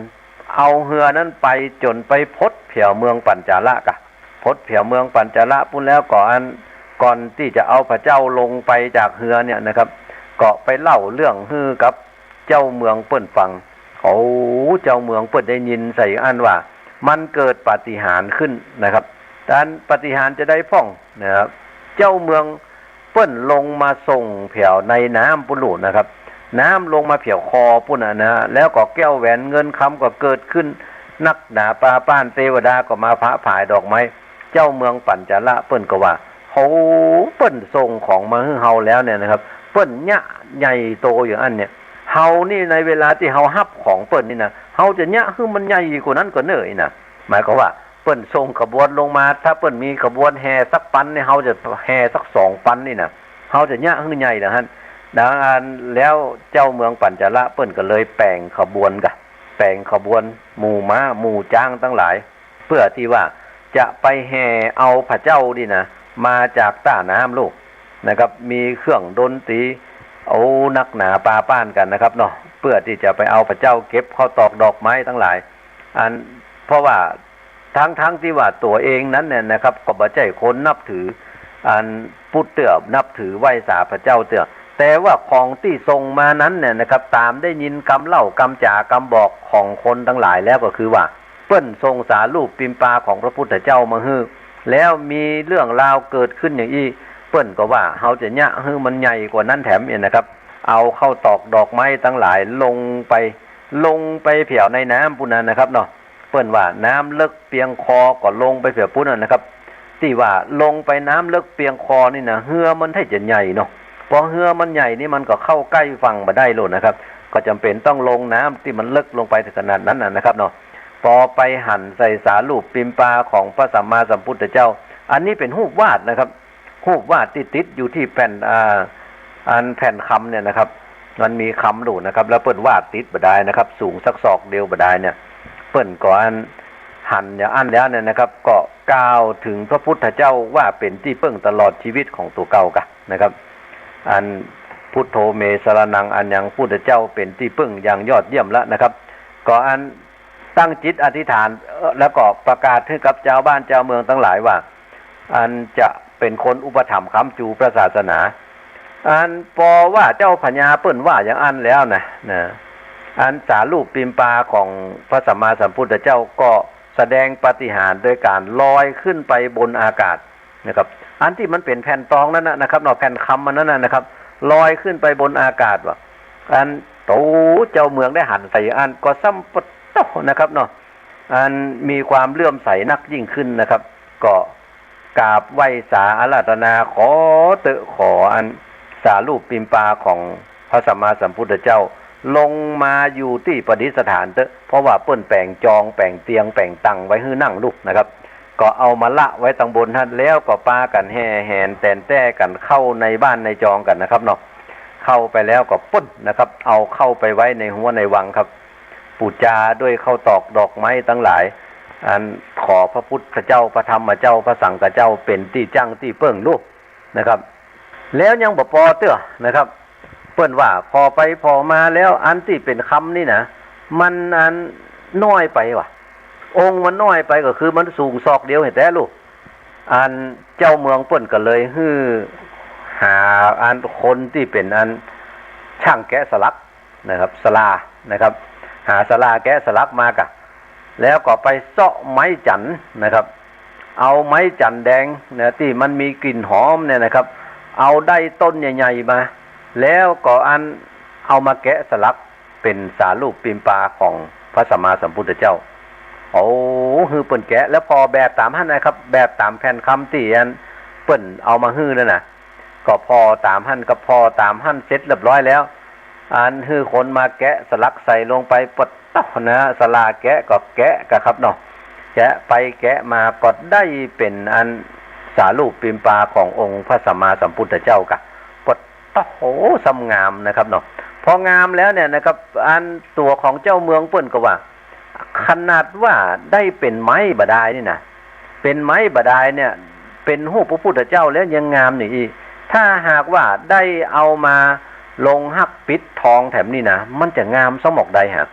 เอาเฮือนั้นไปจ๋นไปพดแผวเมืองปัญจาละกะ พดแผวเมืองปัญจาละปุ้นแล้วก็อัน ก่อนตี้จะเอาพระเจ้าลงไปจากเฮือเนี่ยนะครับ ก็ไปเล่าเรื่องหื้อกับเจ้าเมืองเปิ้นฟัง โอ้ เจ้าเมืองเปิ้นได้ยินใส่อั้นว่า มันเกิดปาฏิหาริย์ขึ้นนะครับ อันปาฏิหาริย์จะใดพ่องนะครับ เจ้าเมืองเปิ้นลงมาส่งแผวในน้ำปุ้นโหละนะครับ น้ำลงมาแผวคอปุ้นน่ะนะ แล้วก็แก้วแหวนเงินคำก็เกิดขึ้น นักหนาปาป้าน เตวดาก็มาพระผายดอกไม้ เจ้าเมืองปัญจาละเปิ้นก็ว่า โห เปิ้นส่งของมาหื้อเฮาแล้วเนี่ยนะครับ เปิ้นเยียะใหญ่โตอย่างอั้นเนี่ย เฮานี่ในเวลาตี้เฮาฮับของเปิ้นนี่นะ เฮาจะเยียะหื้อมันใหญ่กว่านั้นก็เน่ออี้นะ หมายความว่าเปิ้นส่งขบวนลงมา ถ้าเปิ้นมีขบวนแห่สักปันนี่ เฮาจะแห่สักสองปันนี่นะ เฮาจะเยียะหื้อใหญ่ดังหั้น ดังอั้นแล้วเจ้าเมืองปัญจาละเปิ้นก็เลยแป๋งขบวนกะ แป๋งขบวนหมู่ม้าหมู่จ๊างตังหลาย เปื้อตี้ว่าจะไปแห่เอาพระเจ้านี่นะ มาจากต้าน้ำโลกนะครับ มีเครื่องดนตรี โอ้ นักหนาปาป้านกั๋นนะครับเนาะ เปื้อตี้จะไปเอาพระเจ้า เก็บข้าวตอกดอกไม้ตังหลาย อัน เพราะว่าทั้งๆ ตี้ว่าตั๋วเองนั้นเนี่ยนะครับ ก็บ่ใจ้คนนับถือ อัน พุทธเตื้อ นับถือไหว้สาพระเจ้าเตื้อ แต่ว่าของตี้ส่งมานั้นเนี่ยนะครับ ต๋ามได้ยินกำเล่ากำจ๋ากำบอกของคนตังหลายแล้วก็คือว่า เปิ้นส่งสารูปปิมปาของพระพุทธเจ้ามาหื้อ แล้วมีเรื่องราวเกิดขึ้นอย่างอี้ เปิ้นก็ว่าเฮาจะเยียะหื้อมันใหญ่กว่านั้นแถมเนี่ยนะครับ เอาข้าวตอกดอกไม้ตังหลายลงไป ลงไปแผวในน้ำปุ้นนั้นนะครับเนาะ เปิ้นว่าน้ำเลิกเปียงคอก็ลงไปแผวปุ้นนั้นนะครับ ตี้ว่าลงไปน้ำเลิกเปียงคอนี่นะ เฮือมันถ้าจะใหญ่เนาะ ปอเฮือมันใหญ่นี่มันก็เข้าใก้ฝั่งบ่ได้โลดนะครับ ก็จ๋ำเป๋นต้องลงน้ำตี้มันเลิกลงไปถึงขนาดนั้นน่ะนะครับเนาะ ปอไปหันใส่สารูปปิมปาของพระสัมมาสัมพุทธเจ้า อันนี้เป๋นฮูปวาดนะครับ ฮูปวาดตี้ติดอยู่ตี้แผ่น อ่า อันแผ่นคำเนี่ยนะครับ มันมีคำอยู่นะครับ แล้วเปิ้นวาดติดบ่ดายนะครับ สูงสักศอกเดียวบ่ดายเนี่ย เปิ้นก็อันหันอย่างอั้นแล้วเนี่ยนะครับ ก็กล่าวถึงพระพุทธเจ้าว่าเป๋นตี้เปิ้งตลอดชีวิตของตั๋วเก่ากะนะครับ อันพุทโธเมสรณัง อันยังพุทธเจ้าเป๋นตี้เปิ้งอย่างยอดเยี่ยมแล้วนะครับ ก็อันตั้งจิตอธิษฐาน เอ่อ แล้วก็ประกาศหื้อกับจาวบ้านจาวเมืองตังหลายว่า อันจะเป๋นคนอุปถัมภ์ค้ำจูพระศาสนา อันปอว่าเจ้าพญาเปิ้นว่าอย่างอั้นแล้วนะ นะ อันสารูปปิมปาของพระสัมมาสัมพุทธเจ้าก็แสดงปาฏิหาริย์โดยก๋านลอยขึ้นไปบนอากาศนะครับ อันตี้มันเป๋นแผ่นตองนั้นนะนะครับเนาะ แผ่นคำอันนั้นนะนะครับ ลอยขึ้นไปบนอากาศว่ะ อัน โตเจ้าเมืองได้หันใส่อั้นก็ซ้ำปะโต้นะครับเนาะ อันมีความเลื่อมใสนักยิ่งขึ้นนะครับ ก็กราบไหว้สาอาราธนา ขอเต๊อะ ขออันสารูปปิมปาของพระสัมมาสัมพุทธเจ้า ลงมาอยู่ตี้ประดิษฐานเต๊อะ เพราะว่าเปิ้นแป๋งจอง แป๋งเตียง แป๋งตังไว้หื้อนั่งลูกนะครับ ก็เอามาละไว้ตังบนหั้น แล้วก็ปากั๋นแห่แหนแต๋นแต้กั๋นเข้าในบ้านในจองกั๋นนะครับเนาะ เข้าไปแล้วก็ปุ้นนะครับ เอาเข้าไปไว้ในฮั้วในวังครับ ปู๋จาด้วยข้าวตอกดอกไม้ตังหลาย อันขอพระพุทธเจ้า พระธรรมเจ้า พระสังฆเจ้าเป๋นตี้จั้งตี้เปิ้งลูกนะครับ แล้วยังบ่ปอเตื้อนะครับ เปิ้นว่าผ่อไปผ่อมาแล้ว อันตี้เป๋นคำนี่นะ มันอันน้อยไปว่ะ องค์มันน้อยไป ก็คือมันสูงศอกเดียวหั้นแต๊ลูก อันเจ้าเมืองเปิ้นก็เลยหื้อหาอันคนตี้เป๋นอันช่างแกะสลักนะครับ สลานะครับ หาสลาแกะสลักมากะ แล้วก็ไปเซาะไม้จันทร์นะครับ เอาไม้จันทร์แดงนะ ตี้มันมีกลิ่นหอมเนี่ยนะครับ เอาได้ต้นใหญ่ๆ มา แล้วก็อันเอามาแกะสลักเป๋นสารูปปิมปาของพระสัมมาสัมพุทธเจ้า โอ้ หื้อเปิ้นแกะ แล้วผ่อแบบต๋ามหั้นนะครับ แบบต๋ามแผ่นคำตี้อันเปิ้นเอามาหื้อนั่นนะ ก็ผ่อต๋ามหั้น ก็ผ่อต๋ามหั้นเสร็จเรียบร้อยแล้ว อันหื้อคนมาแกะสลักใส่ลงไป ปะโต้นะ สลาแกะก็แกะกะครับเนาะ แกะไปแกะมาก็ได้เป๋นอันสารูปปิมปาขององค์พระสัมมาสัมพุทธเจ้ากะ ปะโต้ ซ้ำงามนะครับเนาะ พองามแล้วเนี่ยนะครับ อันตั๋วของเจ้าเมืองเปิ้นก็ว่า ขนาดว่าได้เป๋นไม้บ่ดายนี่นะ เป๋นไม้บ่ดายเนี่ย เป๋นฮูปพระพุทธเจ้าแล้วยังงามนี่อี้ ถ้าหากว่าได้เอามาลงฮักปิดทองแถมนี่นะ มันจะงามสมอกใดฮะ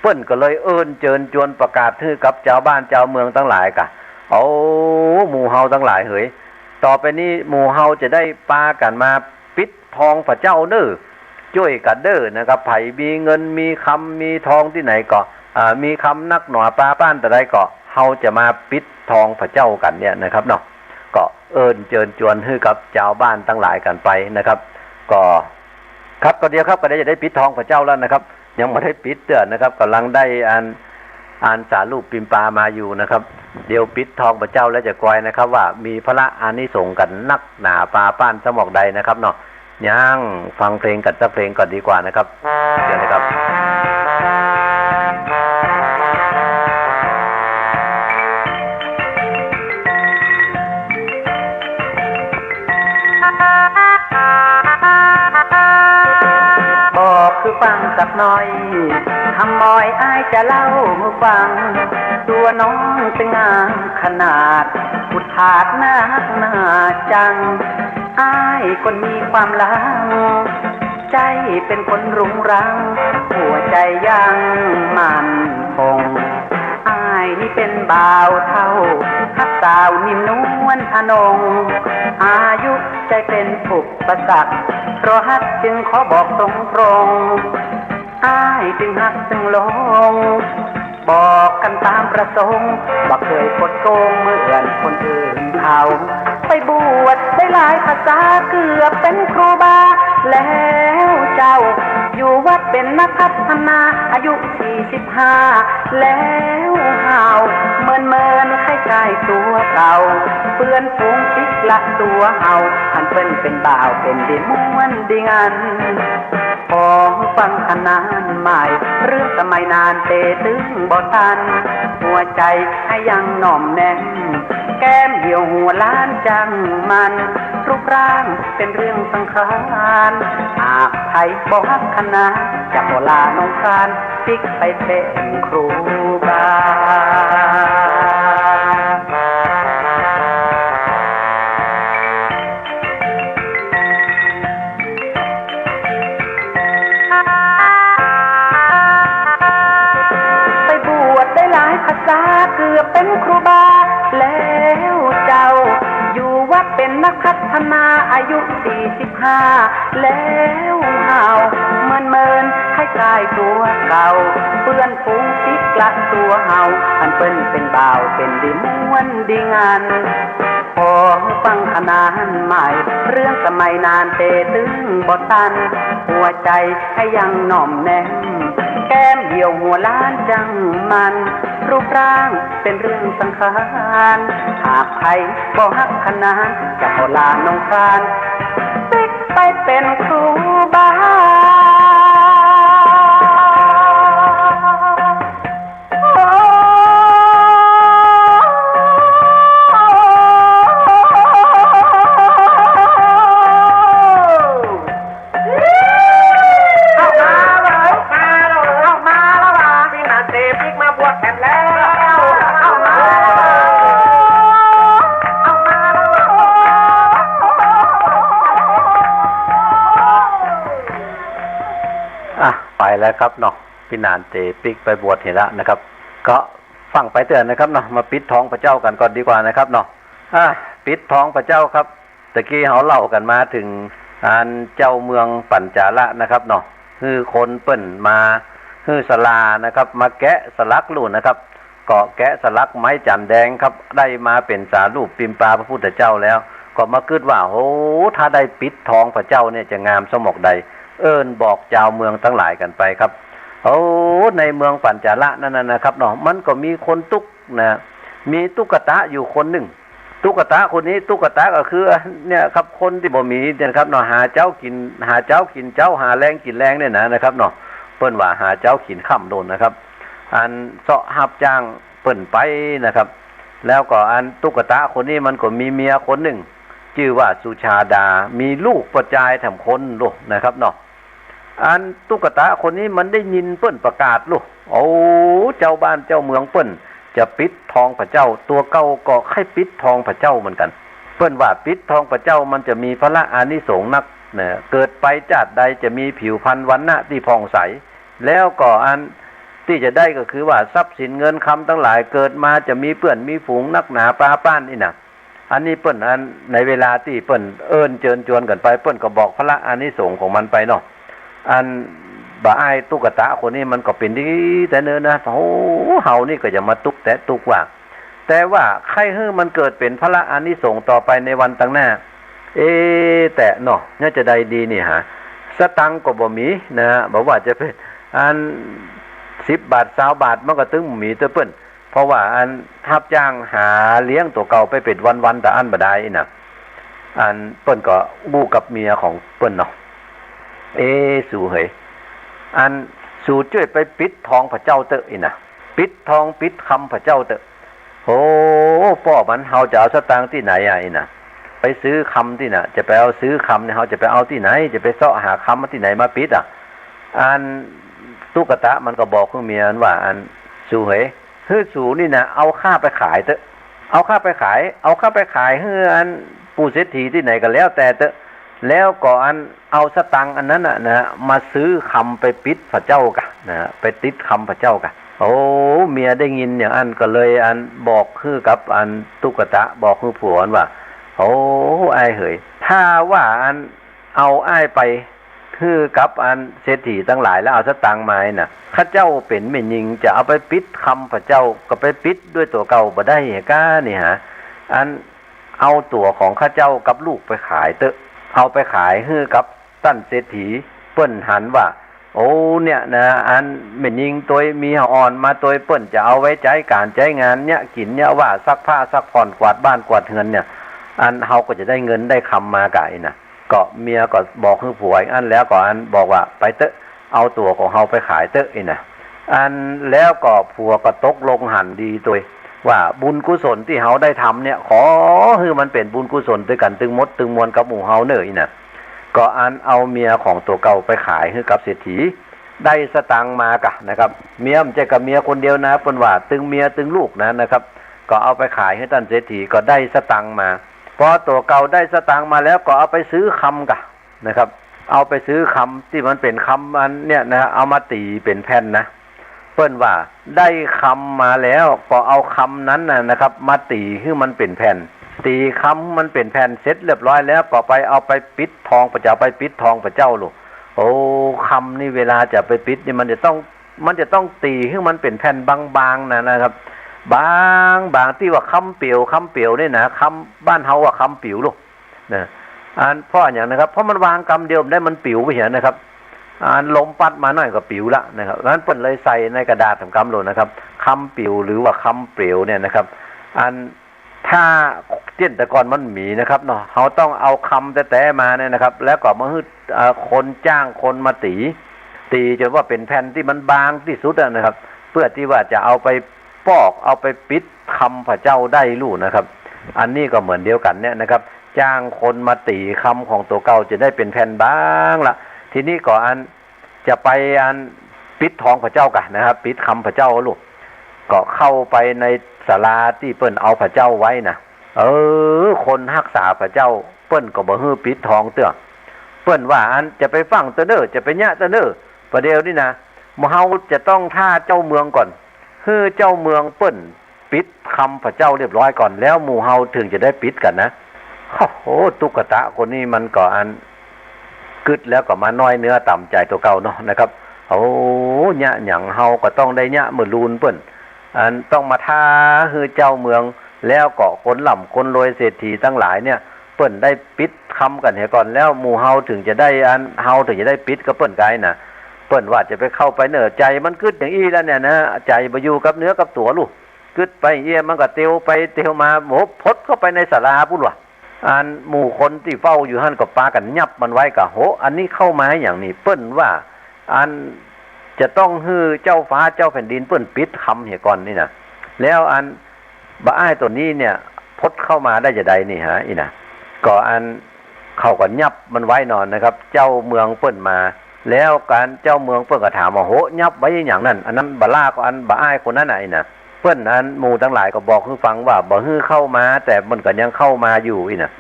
เปิ้นก็เลยเอิ้นเจิญจวนประกาศหื้อกับจาวบ้านจาวเมืองตังหลายกะ เอา หมู่เฮาตังหลายเหย ต่อไปนี้หมู่เฮาจะได้ปากั๋นมาปิด ทองพระเจ้าเน้อ จ้วยกั๋นเน้อนะครับ ใผมีเงินมีคำมีทองตี้ไหนก็ อ่า มีคำนักหนาปาป้านตะใดก็ เฮาจะมาปิดทองพระเจ้ากั๋นเนี่ยนะครับเนาะ ก็เอิ้นเจิญจวนหื้อกับจาวบ้านตังหลายกั๋นไปนะครับ ก็ ครับ ก็เดี๋ยวครับ ก็เดี๋ยวจะได้ปิดทองพระเจ้าแล้วนะครับ ยังบ่ได้ปิดเตื้อนะครับ ก่ำลังได้อัน อันสารูปปิมปามาอยู่นะครับ เดี๋ยวปิดทองพระเจ้าแล้วจะกอยนะครับ ว่ามีพละอานิสงส์กั๋นนักหนาปาป้านสมอกใดนะครับเนาะ ยังฟังเพลงกั๋นสักเพลงก่อนดีกว่านะครับ เดี๋ยวนะครับ บอกคือฟังสักหน่อย คำมอยอ้ายจะเล่าหื้อฟัง ตั๋วน้องตึงงามขนาด อุทาทหน้าฮักหน้าจัง อ้ายคนมีความหลัง ใจ๋เป๋นคนรุงรัง หัวใจ๋ยังมั่นคง อ้ายนี่เป๋นบ่าวเฒ่า ฮักสาวนิ่มนวลอนง อายุใจ๋เป๋นอุปสรรค เพราะฮักจึงขอบอกตรงๆ อ้ายจึงฮักจึงหลง บอกกั๋นต๋ามประสงค์ บ่เกยคดโกงเหมือนคนอื่นเขา ไปบวชได้หลายพรรษาเกือบเป๋นครูบาแล้วเจ้า อยู่วัดเป๋นนักพัฒนา อายุสี่สิบห้าแล้วเฮา เมินๆ คล้ายๆ ตั๋วเก่า เปื้อนฝูงศิษย์ละตั๋วเฮา อันเปิ้นเป๋นบ่าวเป๋นดีม่วนดีงัน ขอฟังขนานใหม่ เรื่องสมัยนานเตตึงบ่ตัน หัวใจ๋อ้ายยังหน่อมแน่น แก้มเหี่ยวหัวล้านจังมัน รูปร่างเป๋นเรื่องสำคัญ หากใผบ่ฮักขนา จะขอลาน้องคลาน ปิ๊กไปเป๋นครูบา ไปบวชได้หลายพรรษาเกือบเป๋นครูบาแล้วเจ้า อยู่วัดเป๋นนักพัฒนาอายุสี่สิบห้าแล้วเฮา เมินๆ คล้ายๆ ตั๋วเก่า เปื้อนฝูงศิษย์ กระตั๋วเฮาอันเปิ้นเป๋นบ่าวเป๋นดีม่วนดีงาน ปอฟังขนานหมายเรื่องสมัยนานเตตึงบ่ตัน หัวใจ๋อะยังหนอมแนม แก้มเหี่ยวหัวล้านจังมัน รูปร่างเป๋นเรื่องสำคัญ หากใผบ่ฮักขนาน จะขอลาน้องคาน ปิ๊กไปเป๋นครูบา เอามาแล้ว เอามาแล้ว เอามาแล้วว่ะ ปี๋หน้าเตปิ๊กมาบวชแถมแล้ว เอามาแล้ว เอามาแล้ว อ่ะ ไปแล้วครับเนาะ ปี๋หน้าเตปิ๊กไปบวชเหียละนะครับ ก็ฟังไปเตื้อนะครับเนาะ มาปิดทองพระเจ้ากั๋นก่อนดีกว่านะครับเนาะ อ่ะ ปิดทองพระเจ้าครับ ตะกี้เฮาเล่ากั๋นมาเถิงอันเจ้าเมืองปัญจาละนะครับเนาะ หื้อคนเปิ้นมา หื้อศาลานะครับ มาแกะสลักลูกนะครับ ก็แกะสลักไม้จันแดงครับ ได้มาเป๋นสารูปปิมปาพระพุทธเจ้าแล้ว ก็มากึ๊ดว่า โห ถ้าได้ปิดทองพระเจ้าเนี่ยจะงามสมกใด เอิ้นบอกจาวเมืองตังหลายกั๋นไปครับ โอ้ ในเมืองปัญจาละนั้นน่ะนะครับเนาะ มันก็มีคนตุ๊กข์นะ มีตุ๊กตะอยู่คนนึ่ง ตุ๊กตะคนนี้ ตุ๊กตะก็คือเนี่ยครับ คนตี้บ่มีเนี่ยครับเนาะ หาเจ๊ากิ๋น หาเจ๊ากิ๋นเจ๊า หาแลงกิ๋นแลงเนี่ยนะ นะครับเนาะ เปิ้นว่าหาเจ๊ากิ๋นค่ำโลนนะครับ อันเซาะฮับจ้างเปิ้นไปนะครับ แล้วก็อันตุ๊กตะคนนี้มันก็มีเมียคนนึ่ง จื้อว่าสุชาดา มีลูกป้อจายแถมคนโลนนะครับเนาะ อันตุ๊กตะคนนี้มันได้ยินเปิ้นประกาศลูก โอ้ เจ้าบ้านเจ้าเมืองเปิ้นจะปิดทองพระเจ้า ตั๋วเก่าก็ใค่ปิดทองพระเจ้าเหมือนกั๋น เปิ้นว่าปิดทองพระเจ้ามันจะมีผละอานิสงส์นักนะ เกิดไปจาติใดจะมีผิวพรรณวรรณะตี้ผ่องใส แล้วก็อันตี้จะได้ก็คือว่าทรัพย์สินเงินคำตังหลาย เกิดมาจะมีเปื้อนมีฝูงนักหนาปาป้านอี้นะ อันนี้เปิ้นอันในเวลาตี้เปิ้นเอิ้นเจิญจวนกั๋นไป เปิ้นก็บอกผละอานิสงส์ของมันไปเนาะ อันบ่าอ้ายตุ๊กตะคนนี้มันก็เป๋นดีแต๊เน้อนะ โอ้ เฮานี่ก็อย่ามาตุ๊กแต๊ตุ๊กว่า แต่ว่าใค่หื้อมันเกิดเป๋นผละอานิสงส์ต่อไปในวันตังหน้า เอ๊ะ แต๊เนาะ เนี่ยจะได้ดีนี่หา สตางค์ก็บ่มีนะ บ่ว่าจะเป๋นอันสิบบาท ซาวบาท มันก็ตึงบ่มีเตื้อเปิ้น เพราะว่าอันฮับจ้างหาเลี้ยงตั๋วเก่าไปเป๋นวันๆ ตะอั้นบ่ได้อี้นะ อันเปิ้นก็อู้กับเมียของเปิ้นเนาะ เอ๊ะ สูเหย อันสูจ้วยไปปิดทองพระเจ้าเต๊อะอี้นะ ปิดทองปิดคำพระเจ้าเต๊อะ โห ป้อมัน เฮาจะเอาสตางค์ตี้ไหนอะอี้นะ ไปซื้อคำตี้น่ะ จะไปเอาซื้อคำเนี่ย เฮาจะไปเอาตี้ไหน จะไปเซาะหาคำตี้ไหนมาปิดอะ อันตุ๊กตะมันก็บอกกับเมียมันว่า อันสูเหย หื้อสูนี่นะ เอาข้าไปขายเต๊อะ เอาข้าไปขาย เอาข้าไปขายหื้ออันปู่เศรษฐีตี้ไหนก็แล้วแต่เต๊อะ แล้วก็อันเอาสตางค์อันนั้นน่ะนะ มาซื้อคำไปปิดพระเจ้ากะนะ ไปติดคำพระเจ้ากะ โอ้ เมียได้ยินอย่างอั้นก็เลยอันบอกหื้อกับอันตุ๊กตะ บอกหื้อผัวอันว่า โอ้ อ้ายเหย ถ้าว่าอันเอาอ้ายไป หื้อกับอันเศรษฐีตังหลายแล้วเอาสตางค์มาน่ะ ข้าเจ้าเป๋นแม่ญิงจะเอาไปปิดคำพระเจ้า ก็ไปปิดด้วยตั๋วเก่าบ่ได้ก้านี่หา อันเอาตั๋วของข้าเจ้ากับลูกไปขายเต๊อะ เอาไปขายหื้อกับต้านเศรษฐี เปิ้นหันว่า โอ้ เนี่ยนะ อันแม่ญิงตวยเมียอ่อนมาตวย เปิ้นจะเอาไว้ใจ๊ก๋านใจ๊งาน เยียะกิ๋นเยียะว่า ซักผ้าซักผ่อน กวาดบ้านกวาดเฮือนเนี่ย อันเฮาก็จะได้เงินได้คำมาก้าอี้นะ ก็เมียก็บอกหื้อผัวอย่างอั้นแล้วก็อันบอกว่า ไปเต๊อะ เอาตั๋วของเฮาไปขายเต๊อะอี้นะ อันแล้วก็ผัวก็ตกลงหันดีตวย ว่าบุญกุศลตี้เฮาได้ทำเนี่ย ขอหื้อมันเป๋นบุญกุศลตวยกั๋นตึงหมดตึงมวลกับหมู่เฮาเน่ออี้นะ ก็อันเอาเมียของตั๋วเก่าไปขายหื้อกับเศรษฐี ได้สตางค์มากะนะครับ เมียบ่ใจ้กับเมียคนเดียวนะ เปิ้นว่าตึงเมียตึงลูกนะนะครับ ก็เอาไปขายหื้อต้านเศรษฐี ก็ได้สตางค์มา ปอตั๋วเก่าได้สตางค์มาแล้วก็เอาไปซื้อคำกะนะครับ เอาไปซื้อคำตี้มันเป๋นคำอันเนี่ยนะ เอามาตี๋เป๋นแผ่นนะ เปิ้นว่าได้คำมาแล้วก็เอาคำนั้นน่ะนะครับ มาตี๋หื้อมันเป๋นแผ่น ตี๋คำมันเป๋นแผ่นเสร็จเรียบร้อยแล้วก็ไปเอาไปปิดทองพระเจ้า ไปปิดทองพระเจ้าลูก โอ้ คำนี่เวลาจะไปปิดนี่มันจะต้อง มันจะต้องตี๋หื้อมันเป๋นแผ่นบางๆ นะ นะครับ บางๆ ตี้ว่าคำเปี๋ยว คำเปี๋ยวนี่นะ คำ บ้านเฮาว่าคำปิ๋วลูก นะ อัน เพราะอะหยังนะครับ เพราะมันวางกำเดียวบ่ได้ มันปิ๋วไปเหียนะครับ อันลมปั๊ดมาหน่อยก็ปิ๋วละนะครับ นั้นเปิ้นเลยใส่ในกระดาษแถมกำโลดนะครับ คำปิ๋วหรือว่าคำเปี๋ยวเนี่ยนะครับ อัน ถ้าเจียนแต่ก่อนมันบ่มีนะครับเนาะ เฮาต้องเอาคำแต๊ๆ มาเนี่ยนะครับ แล้วก็มาหื้อ เอ่อ คน จ้างคนมาตี๋ ตี๋จ๋นว่าเป๋นแผ่นตี้มันบางตี้สุดอะนะครับ เปื้อตี้ว่าจะเอาไปปอก เอาไปปิดคำผะเจ้าได้ลูกนะครับ อันนี้ก็เหมือนเดียวกั๋นเนี่ยนะครับ จ้างคนมาตี๋คำของตั๋วเก่าจ๋นได้เป๋นแผ่นบางละ ทีนี้ก็อัน จะไปอันปิดทองผะเจ้าก่ะนะครับ ปิดคำผะเจ้าลูก ก็เข้าไปในศาลาตี้เปิ้นเอาผะเจ้าไว้นะ เออ คนฮักษาผะเจ้าเปิ้นก็บ่หื้อปิดทองเตื้อ เปิ้นว่าอันจะไปฟั่งเตื้อเน่อ จะไปเยียะเตื้อเน่อ ประเดี๋ยวนี้นะ หมู่เฮาจะต้องถ้าเจ้าเมืองก่อน หื้อเจ้าเมืองเปิ้น ปิดคำผะเจ้าเรียบร้อยก่อน แล้วหมู่เฮาเถิงจะได้ปิดกั๋นนะ โอ้โห ตุ๊กตะคนนี้มันก็อัน กึ๊ดแล้วก็มาน้อยเนื้อต่ำใจ๋ตั๋วเก่าเนาะนะครับ โอ้ เยียะหยังเฮาก็ต้องได้เยียะเมื่อลูนเปิ้น อันต้องมาท้าหื้อเจ้าเมือง แล้วก็คนร่ำคนรวยเศรษฐีตังหลายเนี่ย เปิ้นได้ปิดคำกั๋นเหียก่อน แล้วหมู่เฮาเถิงจะได้อัน เฮาเถิงจะได้ปิดกับเปิ้นก๋ายนะ เปิ้นว่าจะไปเข้าไปเน่อ ใจ๋มันกึ๊ดอย่างอี้แล้วเนี่ยนะ ใจ๋บ่อยู่กับเนื้อกับตั๋วลูก กึ๊ดไปเอี้ย มันก็เตียวไปเตียวมา โห พดเข้าไปในศาลาปู้นว่ะ อันหมู่คนตี้เฝ้าอยู่หั้นก็ปากั๋นยับมันไว้ก่ะ โห อันนี้เข้ามาหยังนี่ เปิ้นว่า อันจะต้องหื้อเจ้าฟ้าเจ้าแผ่นดินเปิ้นปิดคำเหียก่อนนี่นะ แล้วอันบ่าอ้ายตั๋วนี้เนี่ย พดเข้ามาได้จาใดนี่ฮะ อี้นะ ก็อัน เขาก็ยับมันไว้นอนนะครับ เจ้าเมืองเปิ้นมา แล้วก๋านเจ้าเมืองเปิ้นก็ถามว่า โห ยับไว้อะหยังนั่น อันนั้นบ่าล่าก็อันบ่าอ้ายคนนั้นน่ะ อี้นะ เปิ้นอันหมู่ตังหลายก็บอกหื้อฟังว่า บ่หื้อเข้ามา แต่มันก็ยังเข้ามาอยู่ อี้นะ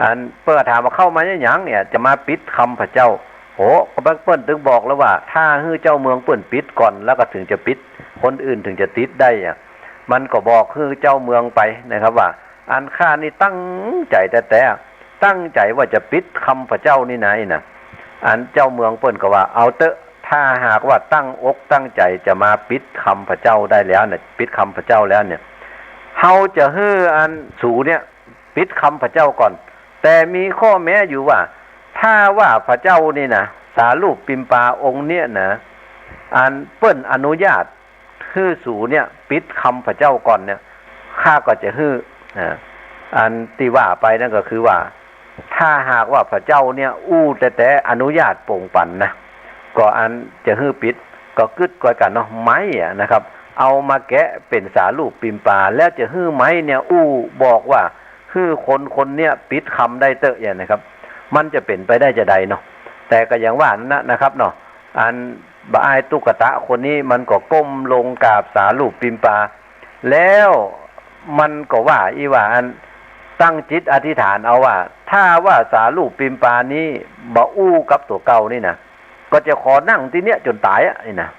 อันเปิ้นก็ถามว่า เข้ามาอะหยังเนี่ย จะมาปิดคำผะเจ้า โห ก็เปิ้นเถิงบอกแล้วว่า ถ้าหื้อเจ้าเมืองเปิ้นปิดก่อน แล้วก็เถิงจะปิด คนอื่นเถิงจะติดได้อะ มันก็บอกหื้อเจ้าเมืองไปนะครับว่า อันข้านี่ตั้งใจ๋แต๊ๆ ตั้งใจ๋ว่าจะปิดคำผะเจ้านี่นะ อี้นะ อันเจ้าเมืองเปิ้นก็ว่า เอาเต๊อะ ถ้าหากว่าตั้งอกตั้งใจ๋จะมาปิดคำผะเจ้าได้แล้วเนี่ย ปิดคำผะเจ้าแล้วเนี่ย เฮาจะหื้ออันสูเนี่ย ปิดคำผะเจ้าก่อน แต่มีข้อแม้อยู่ว่า ถ้าว่าผะเจ้านี่นะ สารูปปิมปาองค์เนี่ยนะ อันเปิ้นอนุญาต หื้อสูเนี่ยปิดคำผะเจ้าก่อนเนี่ย ข้าก็จะหื้อ อ่า อันตี้ว่าไปนั่นก็คือว่า ถ้าหากว่าผะเจ้าเนี่ยอู้แต๊ๆ อนุญาตโป่งปันนะ ก็อันจะหื้อปิด ก็กึ๊ดก้อยกั๋นเนาะ ไม้อะนะครับ เอามาแกะเป๋นสารูปปิมปา แล้วจะหื้อไม้เนี่ยอู้บอกว่า หื้อคนคนเนี่ยปิดคำได้เต๊อะเนี่ยนะครับ มันจะเป๋นไปได้จาใดเนาะ แต่ก็อย่างว่านั้นนะ นะครับเนาะ อันบ่าอ้ายตุ๊กตะคนนี้มันก็ก้มลงกราบสารูปปิมปา แล้วมันก็ว่าอี้ว่าอันตั้งจิตอธิษฐานเอาว่า ถ้าว่าสารูปปิมปานี้บ่อู้กับตั๋วเก่านี่นะ ก็จะขอนั่งตี้เนี่ยจ๋นต๋ายอะ อี้นะ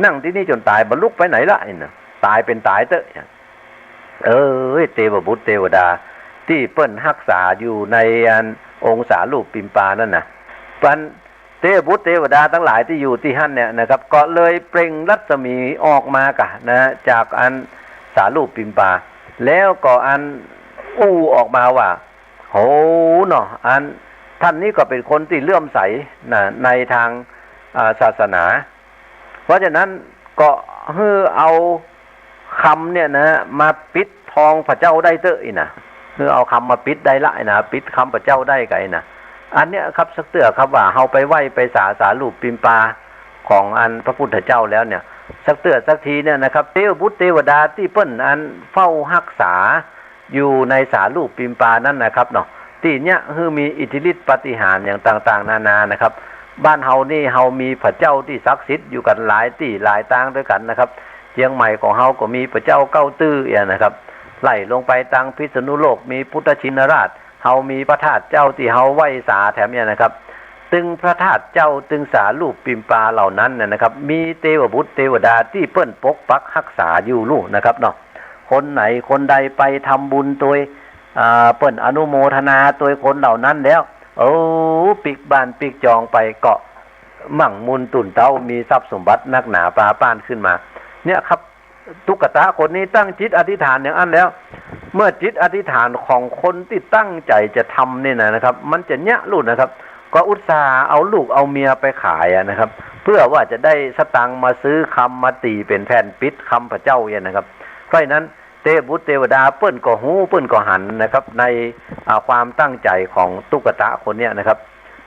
นั่งตี้นี่จ๋นต๋าย บ่ลุกไปไหนละ อี้นะ ต๋ายเป๋นต๋ายเต๊อะ เอ้ย เตวบุตรเตวดา ตี้เปิ้นฮักษาอยู่ในอันองค์สารูปปิมปานั่นนะ ปัน เตวบุตรเตวดาตังหลายตี้อยู่ตี้หั้นเนี่ยนะครับ ก็เลยเปล่งรัศมีออกมาก่ะนะ จากอันสารูปปิมปา แล้วก็อันอู้ออกมาว่า โหเนาะ อันต้านนี้ก็เป๋นคนตี้เลื่อมใสนะ ในตาง อ่า ศาสนา เพราะฉะนั้นก็หื้อเอา คำเนี่ยนะ มาปิดทองผะเจ้าได้เต๊อะ อี้นะ หื้อเอาคำมาปิดได้ละ อี้นะ ปิดคำผะเจ้าได้ก่ะ อี้นะ อันเนี้ยครับ สักเตื้อครับว่าเฮาไปไหว้ไปสาสารูปปิมปาของอันพระพุทธเจ้าแล้วเนี่ย สักเตื้อสักทีเนี่ยนะครับ เตวบุตรเตวดาตี้เปิ้นอันเฝ้าฮักษาอยู่ในสารูปปิมปานั้นนะครับเนาะ ตี้เนี้ยหื้อมีอิทธิฤทธิ์ปาฏิหาริย์อย่างต่างๆ นานานะครับ บ้านเฮานี่เฮามีผะเจ้าตี้ศักดิ์สิทธิ์อยู่กั๋นหลายตี้หลายตางด้วยกั๋นนะครับ เจียงใหม่ของเฮาก็มีผะเจ้าเก้าตื้อเอี้ยนะครับ ไล่ลงไปตางพิษณุโลกมีพุทธชินราช เฮามีพระธาตุเจ้าตี้เฮาไหว้สาแถมเอี้ยนะครับ ตึงพระธาตุเจ้า ตึงสารูปปิมปาเหล่านั้นน่ะนะครับ มีเตวบุตรเตวดาตี้เปิ้นปกปักฮักษาอยู่ลูกนะครับเนาะ คนไหนคนใดไปทำบุญตวย อ่า เปิ้นอนุโมทนาตวยคนเหล่านั้นแล้ว โอ้ ปิ๊กบ้านปิ๊กจองไปก็ มั่งมูลตุ่นเต๊า มีทรัพย์สมบัตินักหนาปาป้านขึ้นมา เนี่ยครับ ตุ๊กตะคนนี้ตั้งจิตอธิษฐานอย่างอั้นแล้ว เมื่อจิตอธิษฐานของคนตี้ตั้งใจ๋จะทำนี่นะ นะครับ มันจะเยียะลูกนะครับ ก็อุตส่าห์เอาลูกเอาเมียไปขายอะนะครับ เพื่อว่าจะได้สตางค์มาซื้อคำมาตี๋เป๋นแผ่นปิดคำพระเจ้าเนี่ยนะครับ เพราะฉะนั้นเตวบุตรเตวดาเปิ้นก็ฮู้ เปิ้นก็หันนะครับ ใน อ่า ความตั้งใจ๋ของตุ๊กตะคนเนี้ยนะครับ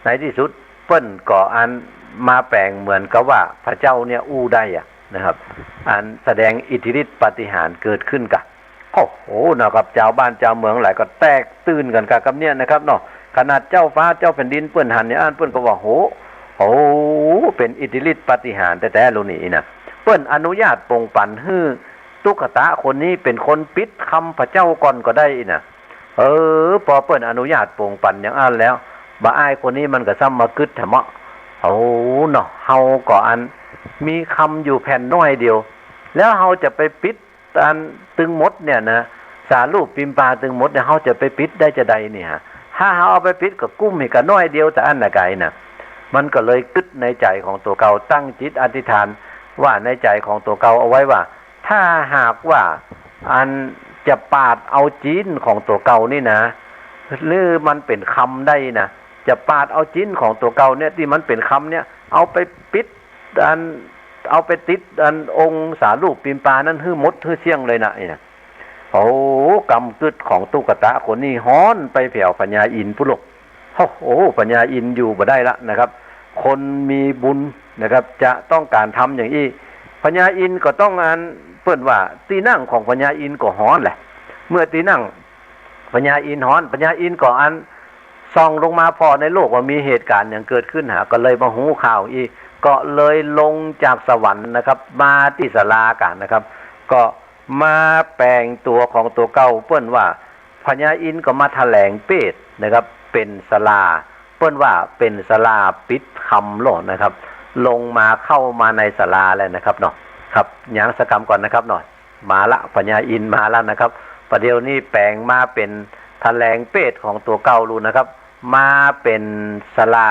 ในตี้สุดเปิ้นก็อันมาแป๋งเหมือนกับว่าพระเจ้าเนี่ยอู้ได้อะนะครับ อันแสดงอิทธิฤทธิ์ปาฏิหาริย์เกิดขึ้นกะ โอ้โห นะครับ จาวบ้านจาวเมืองหลายก็แตกตื่นกั๋นกะกำเนี้ยนะครับเนาะ ขนาดเจ้าฟ้าเจ้าแผ่นดินเปิ้นหันอย่างอั้นเปิ้นก็ว่า โห โอ้ เป๋นอิทธิฤทธิ์ปาฏิหาริย์แต๊ๆ ลูกนี้นะ เปิ้นอนุญาตปงปั๋นหื้อตุ๊กตะคนนี้เป๋นคนปิดคำพระเจ้าก่อนก็ได้นะ เออ ปอเปิ้นอนุญาตปงปั๋นอย่างอั้นแล้ว บ่าอ้ายคนนี้มันก็ซ้ำมากึ๊ดแถมเนาะ โอ้ เนาะ เฮาก็อันมีคำอยู่แผ่นน้อยเดียว แล้วเฮาจะไปปิด อันตึงหมดเนี่ยนะ สารูปปิมปาตึงหมดเนี่ย เฮาจะไปปิดได้จาใดเนี่ย ถ้าเฮาเอาไปปิดก็กุ้มอีกกะน้อยเดียวเต้าอั้นนะไกนะ มันก็เลยกึ๊ดในใจ๋ของตั๋วเก่า ตั้งจิตอธิษฐานว่าในใจ๋ของตั๋วเก่าเอาไว้ว่า ถ้าหากว่าอันจะปาดเอาจีนของตั๋วเก่านี่นะ หรือมันเป๋นคำได้นะ จะปาดเอาจีนของตั๋วเก่าเนี่ย ตี้มันเป๋นคำเนี่ย เอาไปปิด อัน เอาไปติดอันองค์สารูปปิมปานั้นหื้อหมดหื้อเสี้ยงเลยนะ นี่นะ โอ้ กำกึ๊ดของตุ๊กตะคนนี้ฮ้อนไปแผวพญาอินทร์ปุ้นลูก โอ้โห พญาอินทร์อยู่บ่ได้ละนะครับ คนมีบุญนะครับ จะต้องก๋านทำอย่างอี้ พญาอินทร์ก็ต้องอัน เปิ้นว่าตี้นั่งของพญาอินทร์ก็ฮ้อนแหละ เมื่อตี้นั่ง พญาอินทร์ฮ้อน พญาอินทร์ก็อันส่องลงมาผ่อในโลกว่ามีเหตุก๋ารณ์หยังเกิดขึ้นหา ก็เลยมาฮู้ข่าวอี้ ก็เลยลงจากสวรรค์นะครับ มาตี้ศาลากั๋นนะครับ ก็มาแป๋งตั๋วของตั๋วเก่า เปิ้นว่าพญาอินทร์ก็มาแถลงเปรตนะครับ เป๋นศาลา เปิ้นว่าเป๋นศาลาปิดคำโลดนะครับ ลงมาเข้ามาในศาลาแล้วนะครับเนาะ ครับ หยังสักกำก่อนนะครับเนาะ มาละ พญาอินทร์มาละนะครับ ประเดี๋ยวนี้แป๋งมาเป๋นแถลงเปรตของตั๋วเก่าลูกนะครับ มาเป๋นศาลา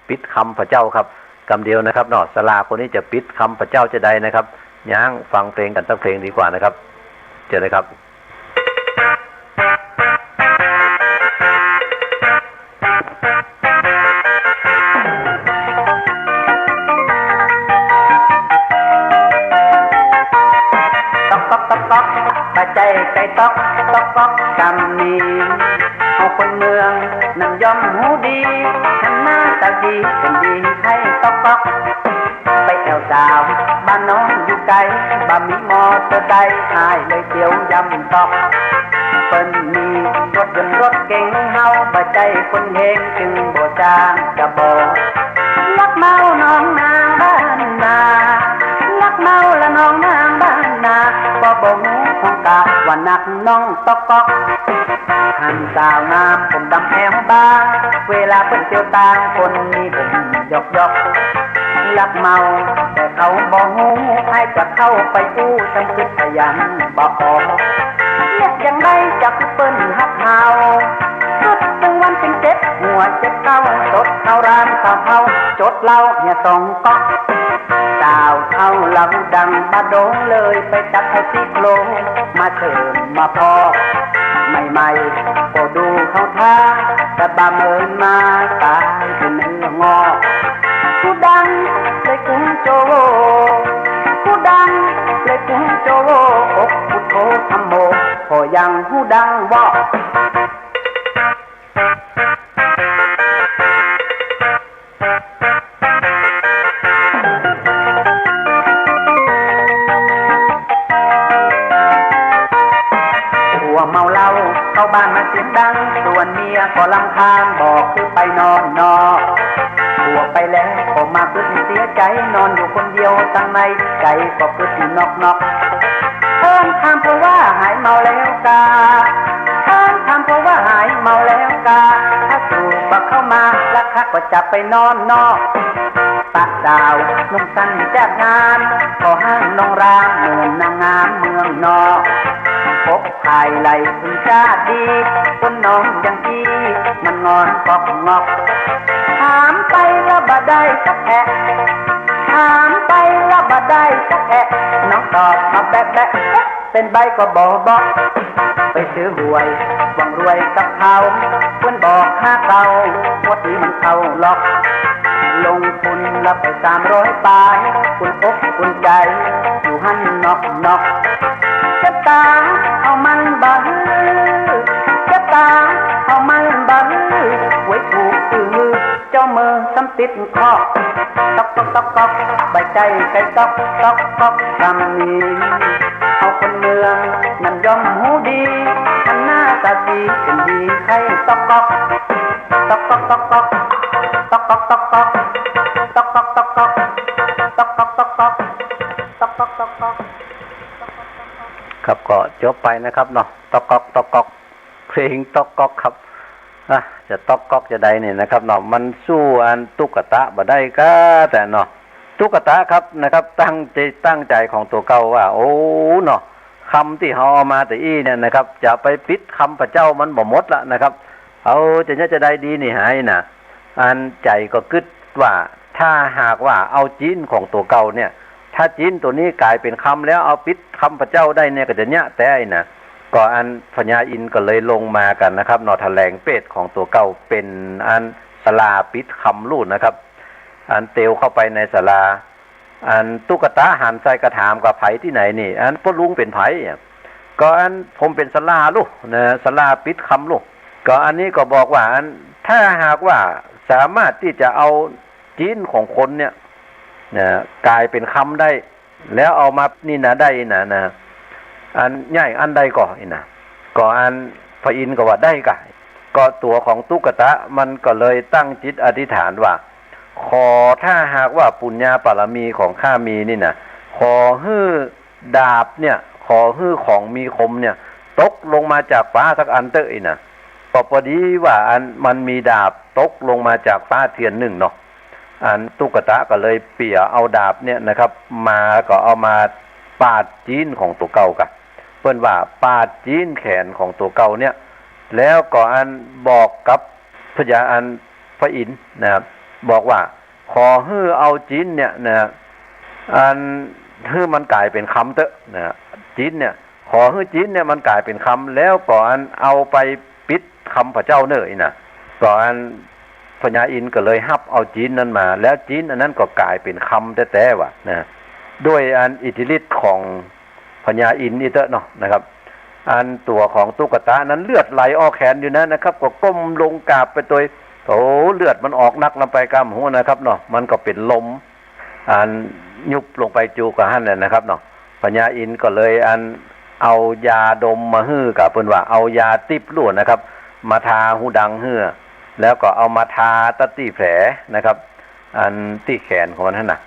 ปิดคำพระเจ้าครับ กำเดียวนะครับเนาะ ศาลาคนนี้จะปิดคำพระเจ้าจาใดนะครับ หยังฟังเพลงกั๋นสักเพลงดีกว่านะครับ เชิญเลยครับ ต๊อกก๊อกต๊อกก๊อก บ่ใจ้ไก่ต๊อก ต๊อกก๊อกกำนี้ เฮาคนเมืองนั้นย่อมฮู้ดี หันหน้าตาดี เป๋นดีใค่ต๊อกก๊อก ไปแอ่วสาวบ้านน้องอยู่ไก๋ บ่มีมอเตอร์ไซค์ อ้ายเลยเตียวย่ำต๊อก เปิ้นมีรถยนต์รถเก๋ง เฮาบ่ใจ้คนเฮง จึงบ่จ้างกะบ่ ลักเมาน้องนางบ้านนา ลักเมาละน้องนางบ้านนา บ่ บ่ฮู้ของกาว่านักน้องต๊อกก๊อก หันสาวงามผมดำแอวบาง เวลาเปิ้นเตียวตาง คนมีผมหยอกหยอก ลักเมาแต่เขาบ่ฮู้ อ้ายจะเข้าไปอู้ ซ้ำกึ๊ดไปยังบ่ออก เฮ็ดจั่งใดจักเปิ้นฮักเฮา กึ๊ดตึงวันเป๋นเจ็บหัวเจ็บเก้า สดเข้าร้านสาวเฒ่า จดเหล้าเหียสองก๊อก สาวเฒ่าเล่าดังบ่โดนเลย ไปจับเอาซี่โครงมาเสริมมาพอก ใหม่ๆ ก็ดูเข้าท่า แต่บ่าเมินมาต๋ายเป๋นเนื้องอก ฮู้ดังเลยกุมโจโว ฮู้ดังเลยกุมโจโว อกพุทโธธัมโม ก็ยังฮู้ดังวอ ผัวเมาเหล้าเข้าบ้านมาเสียงดัง ส่วนเมียก็รำคาญ บ่คือไปนอนนอก ผัวไปแล้วก็มากึ๊ดเสียใจ๋ นอนอยู่คนเดียวตังใน ใจ๋ก็กึ๊ดอยู่นอกๆ เอิ้นถามผัวว่าหายเมาแล้วกา เอิ้นถามผัวว่าหายเมาแล้วกา ถ้าสู่บ่เข้ามา ละข้าก็จะไปนอนนอก ปะสาวหนุ่มสั้นจากงาน ก็ห้างนองราม เหมือนนางงามเมืองนอก พบภายไหลคุณจ้าดี คนน้องอย่างอี้ มันงอนก๊อกงอก ห ถามไปละบ่ได้สักแอะ ถามไปละบ่ได้สักแอะ น้องตอบมาแบะแบะ เอ๊ะ เป๋นใบ้ก็บ่บอก ไปซื้อหวย หวังรวยกับเขา เปิ้นบอกห้าเก้า งวดนี้มันเข้าหรอก ลงทุนละไปสามร้อยป๋าย อุ่นอกอุ่นใจ๋ อยู่หั้นนอกนอก เจ็บต๋าเฮามันบ่หื้อ เจ็บต๋าเฮามันบ่หื้อ หวยถูกอื้อหือ เจ้าเมืองซ้ำติดเคราะห์ ต๊อกต๊อกต๊อกต๊อก ใบ้ใจ้ไก่ต๊อกต๊อกต๊อก กำนี้ เฮาคนเมืองนั้นย่อมฮู้ดี หันหน้าต๋าสีเป๋นดีใค่ต๊อกต๊อก ต๊อกต๊อกต๊อกต๊อก ต๊อกต๊อกต๊อกต๊อก ต๊อกต๊อกต๊อกต๊อก ต๊อกต๊อกต๊อกต๊อก ต๊อกต๊อกต๊อกต๊อก ครับ ก็จบไปนะครับเนาะ ต๊อกต๊อกต๊อกต๊อก เพลงต๊อกต๊อกครับ อ่ะ จะต๊อกต๊อกจะใดเนี่ยนะครับเนาะ มันสู้อันตุ๊กตาบ่ได้ก้าแต่เนาะ ตุ๊กตาครับนะครับ ตั้งใจ๋ ตั้งใจ๋ของตั๋วเก่าว่า โอ้ เนาะ กำตี้เฮาเอามาตะอี้เนี่ยนะครับ จะไปปิดกำพระเจ้ามันบ่หมดละนะครับ เอาจะเยียะจะใดดีนี่หายนะ อันใจ๋ก็กึ๊ดว่า ถ้าหากว่าเอาจีนของตั๋วเก่าเนี่ย ถ้าจีนตั๋วนี้ก๋ายเป๋นกำแล้วเอาปิดกำพระเจ้าได้เนี่ยก็จะเยียะแต๊นะ ก็อันพญาอินทร์ก็เลยลงมากั๋นนะครับเนาะ แถลงเปรตของตั๋วเก่าเป๋นอันศาลาปิดกำลู่นะครับ อันเตียวเข้าไปในศาลา อันตุ๊กตาหันใส่ก็ถามว่าใผตี้ไหนนี่ อันป้อลุงเป๋นใผอะ ก็อันผมเป๋นศาลาลู่นะ ศาลาปิดกำลู่ ก็อันนี้ก็บอกว่า อันถ้าหากว่าสามารถตี้จะเอาจีนของคนเนี่ยนะ ก๋ายเป๋นกำได้ แล้วเอามานี่นะได้นะ นะ อันใหญ่อันใดก่อนี่นะ ก็อันพระอินทร์ก็ว่าได้ก่ะ ก็ตั๋วของตุ๊กตามันก็เลยตั้งจิตอธิษฐานว่า ขอถ้าหากว่าปุญญาบารมีของข้ามีนี่นะ ขอหื้อดาบเนี่ย ขอหื้อของมีคมเนี่ย ตกลงมาจากฟ้าสักอันเต๊อะนี่นะ ก็ปอดีว่าอันมันมีดาบตกลงมาจากฟ้าเตียนนึ่งเนาะ อันตุ๊กตาก็เลยเปียเอาดาบเนี่ยนะครับ มาก็เอามาปาดจีนของตั๋วเก่าก่ะ เปิ้นว่าปาดจีนแขนของตั๋วเก่าเนี่ย แล้วก็อันบอกกับพญาอันพระอินทร์นะครับ บอกว่า ขอหื้อเอาจีนเนี่ยนะ อันหื้อมันก๋ายเป๋นกำเต๊อะนะ จีนเนี่ย ขอหื้อจีนเนี่ยมันก๋ายเป๋นกำ แล้วก็อันเอาไปปิดกำพระเจ้าเน่อนี่นะ ก็อันพญาอินทร์ก็เลยฮับเอาจีนนั้นมา แล้วจีนอันนั้นก็ก๋ายเป๋นกำแต๊ๆ ว่ะนะ ด้วยอันอิทธิฤทธิ์ของพญาอินทร์นี่เต๊อะเนาะนะครับ อันตั๋วของตุ๊กตานั้นเลือดไหลออกแขนอยู่นั้นนะครับ ก็ก้มลงกราบไปโตย โอ้ เลือดมันออกนักนำไปกำหั้นนะครับเนาะ มันก็เป๋นลม อันยุบลงไปจุกหั้นแหละนะครับเนาะ พญาอินทร์ก็เลยอันเอายาดมมาหื้อก่ะ เปิ้นว่าเอายาติ๊บลู่นะครับ มาทาฮูดังหื้อ แล้วก็เอามาทาตะตี้แผลนะครับ อันตี้แขนของมันหั้นนะ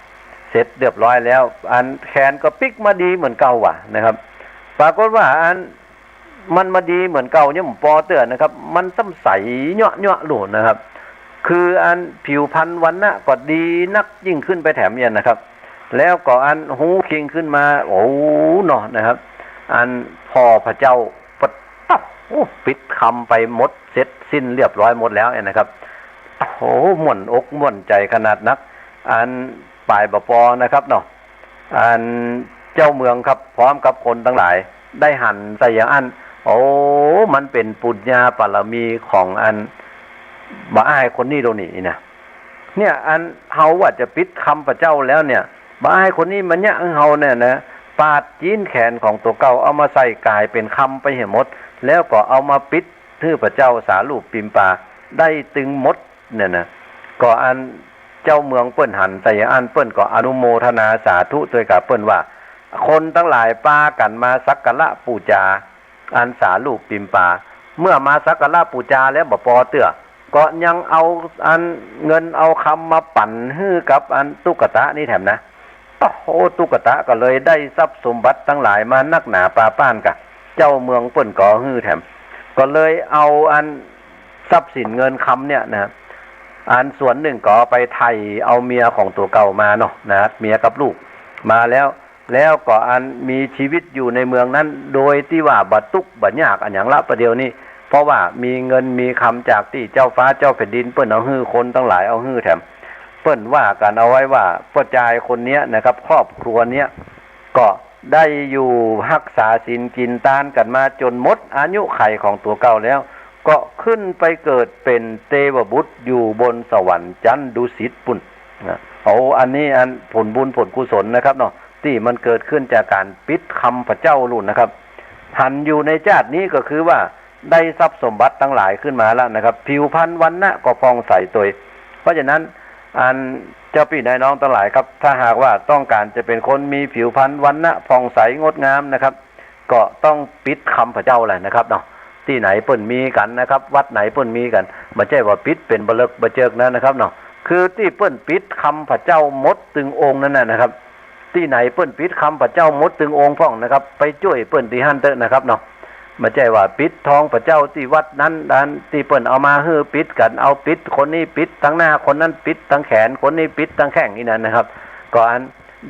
เสร็จเรียบร้อยแล้ว อันแขนก็ปิ๊กมาดีเหมือนเก่าว่ะนะครับ ปรากฏว่าอัน มันมาดีเหมือนเก่าเนี่ยบ่ปอเตื้อนะครับ มันซ้ำใสเยาะๆ ลู่นะครับ คืออันผิวพรรณวรรณะก็ดีนักยิ่งขึ้นไปแถมเนี่ยนะครับ แล้วก็อันฮูคิงขึ้นมา โอ้ เนาะนะครับ อันผ่อพระเจ้า ปะต๊ะ โอ้ ปิดกำไปหมดเสร็จสิ้นเรียบร้อยหมดแล้วเนี่ยนะครับ โอ้ ม่วนอกม่วนใจ๋ขนาดนัก อันป๋ายบ่ปอนะครับเนาะ อันเจ้าเมืองครับ พร้อมกับคนตังหลาย ได้หันใส่อย่างอั้น โอ้ มันเป๋นปุญญาบารมีของอันบ่าอ้ายคนนี้โดนี่นะ เนี่ย อันเฮาว่าจะปิดกำพระเจ้าแล้วเนี่ย บ่าอ้ายคนนี้มาเยียะหื้อเฮาเนี่ยนะ ปาดจีนแขนของตั๋วเก่า เอามาใส่ก๋ายเป๋นกำไปหื้อหมด แล้วก็เอามาปิดหื้อพระเจ้าสารูปปิมปาได้ตึงหมดเนี่ยนะ ก็อันเจ้าเมืองเปิ้นหันใส่อย่างอั้น เปิ้นก็อนุโมทนาสาธุตวยก่ะ เปิ้นว่า คนตังหลายปากั๋นมาสักการะปู๋จา อันสารูปปิมปา เมื่อมาสักการะปู๋จาแล้วบ่ปอเตื้อ ก็ยังเอาอันเงินเอากำมาปั๋นหื้อกับอันตุ๊กตานี่แถมนะ โอ้โห ตุ๊กตาก็เลยได้ทรัพย์สมบัติตังหลายมานักหนาปาป้านก่ะ เจ้าเมืองเปิ้นก็หื้อแถม ก็เลยเอาอันทรัพย์สินเงินกำเนี่ยนะ อันส่วนนึ่งก็ไปไถ่เอาเมียของตั๋วเก่ามาเนาะนะ เมียกับลูกมาแล้ว แล้วก็อันมีจีวิตอยู่ในเมืองนั้น โดยตี้ว่าบ่ตุ๊กบ่ยากอะหยังละ ประเดี๋ยวนี้ เพราะว่ามีเงินมีคำจากตี้เจ้าฟ้าเจ้าแผ่นดินเปิ้นเอาหื้อ คนตังหลายเอาหื้อแถม เปิ้นว่ากั๋นเอาไว้ว่าป้อจายคนเนี้ยนะครับ ครอบครัวเนี้ย ก็ได้อยู่ฮักษาศีลกิ๋นตานกั๋นมาจ๋นหมดอายุขัยของตั๋วเก่าแล้ว ก็ขึ้นไปเกิดเป๋นเตวบุตรอยู่บนสวรรค์จั๊นดุสิตปุ้นนะ เอาอันนี้อันผลบุญผลกุศลนะครับเนาะ ตี้มันเกิดขึ้นจากก๋านปิดคำพระเจ้าลูกนะครับ หันอยู่ในจาตินี้ก็คือว่า ได้ทรัพย์สมบัติตังหลายขึ้นมาแล้วนะครับ ผิวพรรณวรรณะก็ผ่องใสตวย เพราะฉะนั้น อันเจ้าปี้นายน้องตังหลายครับ ถ้าหากว่าต้องก๋านจะเป๋นคนมีผิวพรรณวรรณะผ่องใสงดงามนะครับ ก็ต้องปิดคำพระเจ้าแหละนะครับเนาะ ตี้ไหนเปิ้นมีกั๋นนะครับ วัดไหนเปิ้นมีกั๋น บ่ใจ้ว่าปิดเป๋นบะเลิกบะเจิกนะนะครับเนาะ คือตี้เปิ้นปิดคำพระเจ้าหมดตึงองค์นั้นน่ะนะครับ ตี้ไหนเปิ้นปิดคำพระเจ้าหมดตึงองค์พ่องนะครับ ไปจ้วยเปิ้นตี้หั้นเต๊อะนะครับเนาะ บ่ใจ้ว่าปิดทองพระเจ้าตี้วัดนั้นอันตี้เปิ้นเอามาหื้อปิดกั๋น เอาปิดคนนี้ปิดตังหน้า คนนั้นปิดตังแขน คนนี้ปิดตังแข้งอี้นั้นนะครับ ก็อัน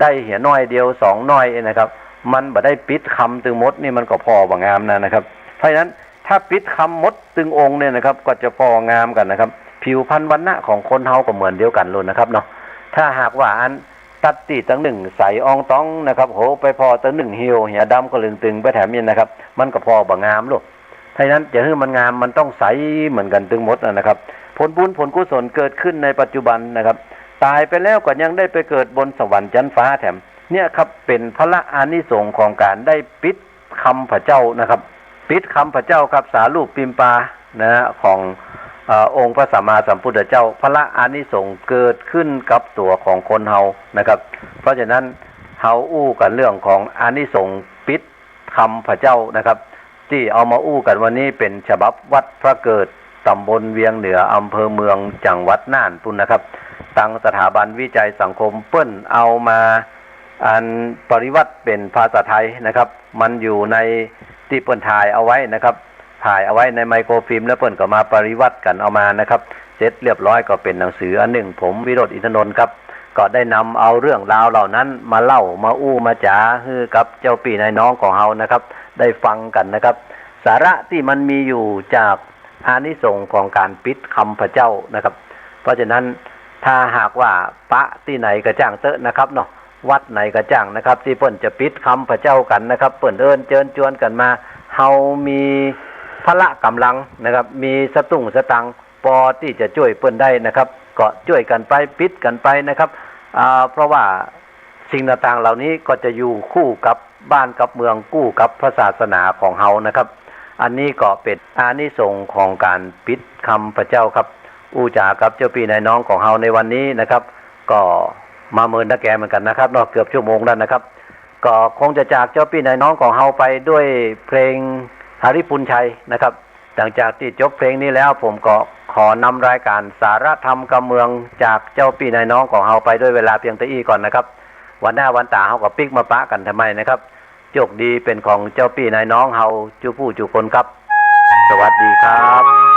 ได้เหียน้อยเดียวสองน้อยนะครับ มันบ่ได้ปิดคำตึงหมดนี่มันก็ผ่อบ่งามนะนะครับ เพราะฉะนั้นถ้าปิดคำหมดตึงองค์เนี่ยนะครับ ก็จะผ่องามกั๋นนะครับ ผิวพรรณวรรณะของคนเฮาก็เหมือนเดียวกั๋นลูกนะครับเนาะ ถ้าหากว่าอัน ตัดตี้ตังนึ่งใสอ่องต๊องนะครับ โห ไปผ่อตังนึ่งเหี่ยวเหียดำก็ลึงตึงไปแถมนี่นะครับ มันก็ผ่อบ่งามลูก ถ้าอย่างนั้นจะหื้อมันงามมันต้องใสเหมือนกั๋นตึงหมดนะครับ ผลบุญผลกุศลเกิดขึ้นในปัจจุบันนะครับ ต๋ายไปแล้วก็ยังได้ไปเกิดบนสวรรค์จั๊นฟ้าแถม เนี่ยครับ เป๋นพละอานิสงส์ของก๋านได้ปิดคำพระเจ้านะครับ ปิดคำพระเจ้าครับ สารูปปิมปานะฮะ ของ เอ่อ องค์พระสัมมาสัมพุทธเจ้า พละอานิสงส์เกิดขึ้นกับตั๋วของคนเฮานะครับ เพราะฉะนั้นเฮาอู้กั๋นเรื่องของอานิสงส์ปิดคำพระเจ้านะครับ ตี้เอามาอู้กั๋นวันนี้เป๋นฉบับวัดพระเกิด ต๋ำบลเวียงเหนือ อำเภอเมือง จังหวัดน่านปุ้นนะครับ ตังสถาบันวิจัยสังคมเปิ้นเอามา อันปริวรรติเป๋นภาษาไทยนะครับ มันอยู่ในตี้เปิ้นถ่ายเอาไว้นะครับ ถ่ายเอาไว้ในไมโครฟิล์ม แล้วเปิ้นก็มาปริวรรติกั๋นเอามานะครับ เสร็จเรียบร้อยก็เป๋นหนังสืออันนึ่ง ผมวิโรจน์ อินทนนท์ครับ ก็ได้นำเอาเรื่องราวเหล่านั้นมาเล่ามาอู้มาจ๋าหื้อกับเจ้าปี้นายน้องของเฮานะครับ ได้ฟังกั๋นนะครับ สาระตี้มันมีอยู่จากอานิสงส์ของก๋านปิดคำพระเจ้านะครับ เพราะฉะนั้นถ้าหากว่าปะตี้ไหนก็จ้างเต๊อะนะครับเนาะ วัดไหนก็จ้างนะครับ ตี้เปิ้นจะปิดคำพระเจ้ากั๋นนะครับ เปิ้นเอิ้นเจิญจวนกั๋นมา เฮามีพละก๋ำลังนะครับ มีสตุ้งสตางค์ปอตี้จะจ้วยเปิ้นได้นะครับ ก็จ้วยกั๋นไป ปิดกั๋นไปนะครับ อ่า เพราะว่าสิ่งต่างๆเหล่านี้ก็จะอยู่คู่กับบ้านกับเมือง คู่กับพระศาสนาของเฮานะครับ อันนี้ก็เป๋นอานิสงส์ของก๋านปิดคำพระเจ้าครับ อู้จ๋ากับเจ้าปี้นายน้องของเฮาในวันนี้นะครับ ก็มาเมินตะแกเหมือนกั๋นนะครับเนาะ เกือบชั่วโมงแล้วนะครับ ก็คงจะจากเจ้าปี้นายน้องของเฮาไปด้วยเพลงหริภุญชัยนะครับ หลังจากตี้จบเพลงนี้แล้ว ผมก็ขอนำรายการสาระธรรมกำเมืองจากเจ้าปี้นายน้องของเฮาไปด้วยเวลาเพียงเต้าอี้ก่อนนะครับ วันหน้าวันต๋าเฮาก็ปิ๊กมาปะกั๋นใหม่นะครับ โชคดีเป๋นของเจ้าปี้นายน้องเฮาจุผู้จุคนครับ สวัสดีครับ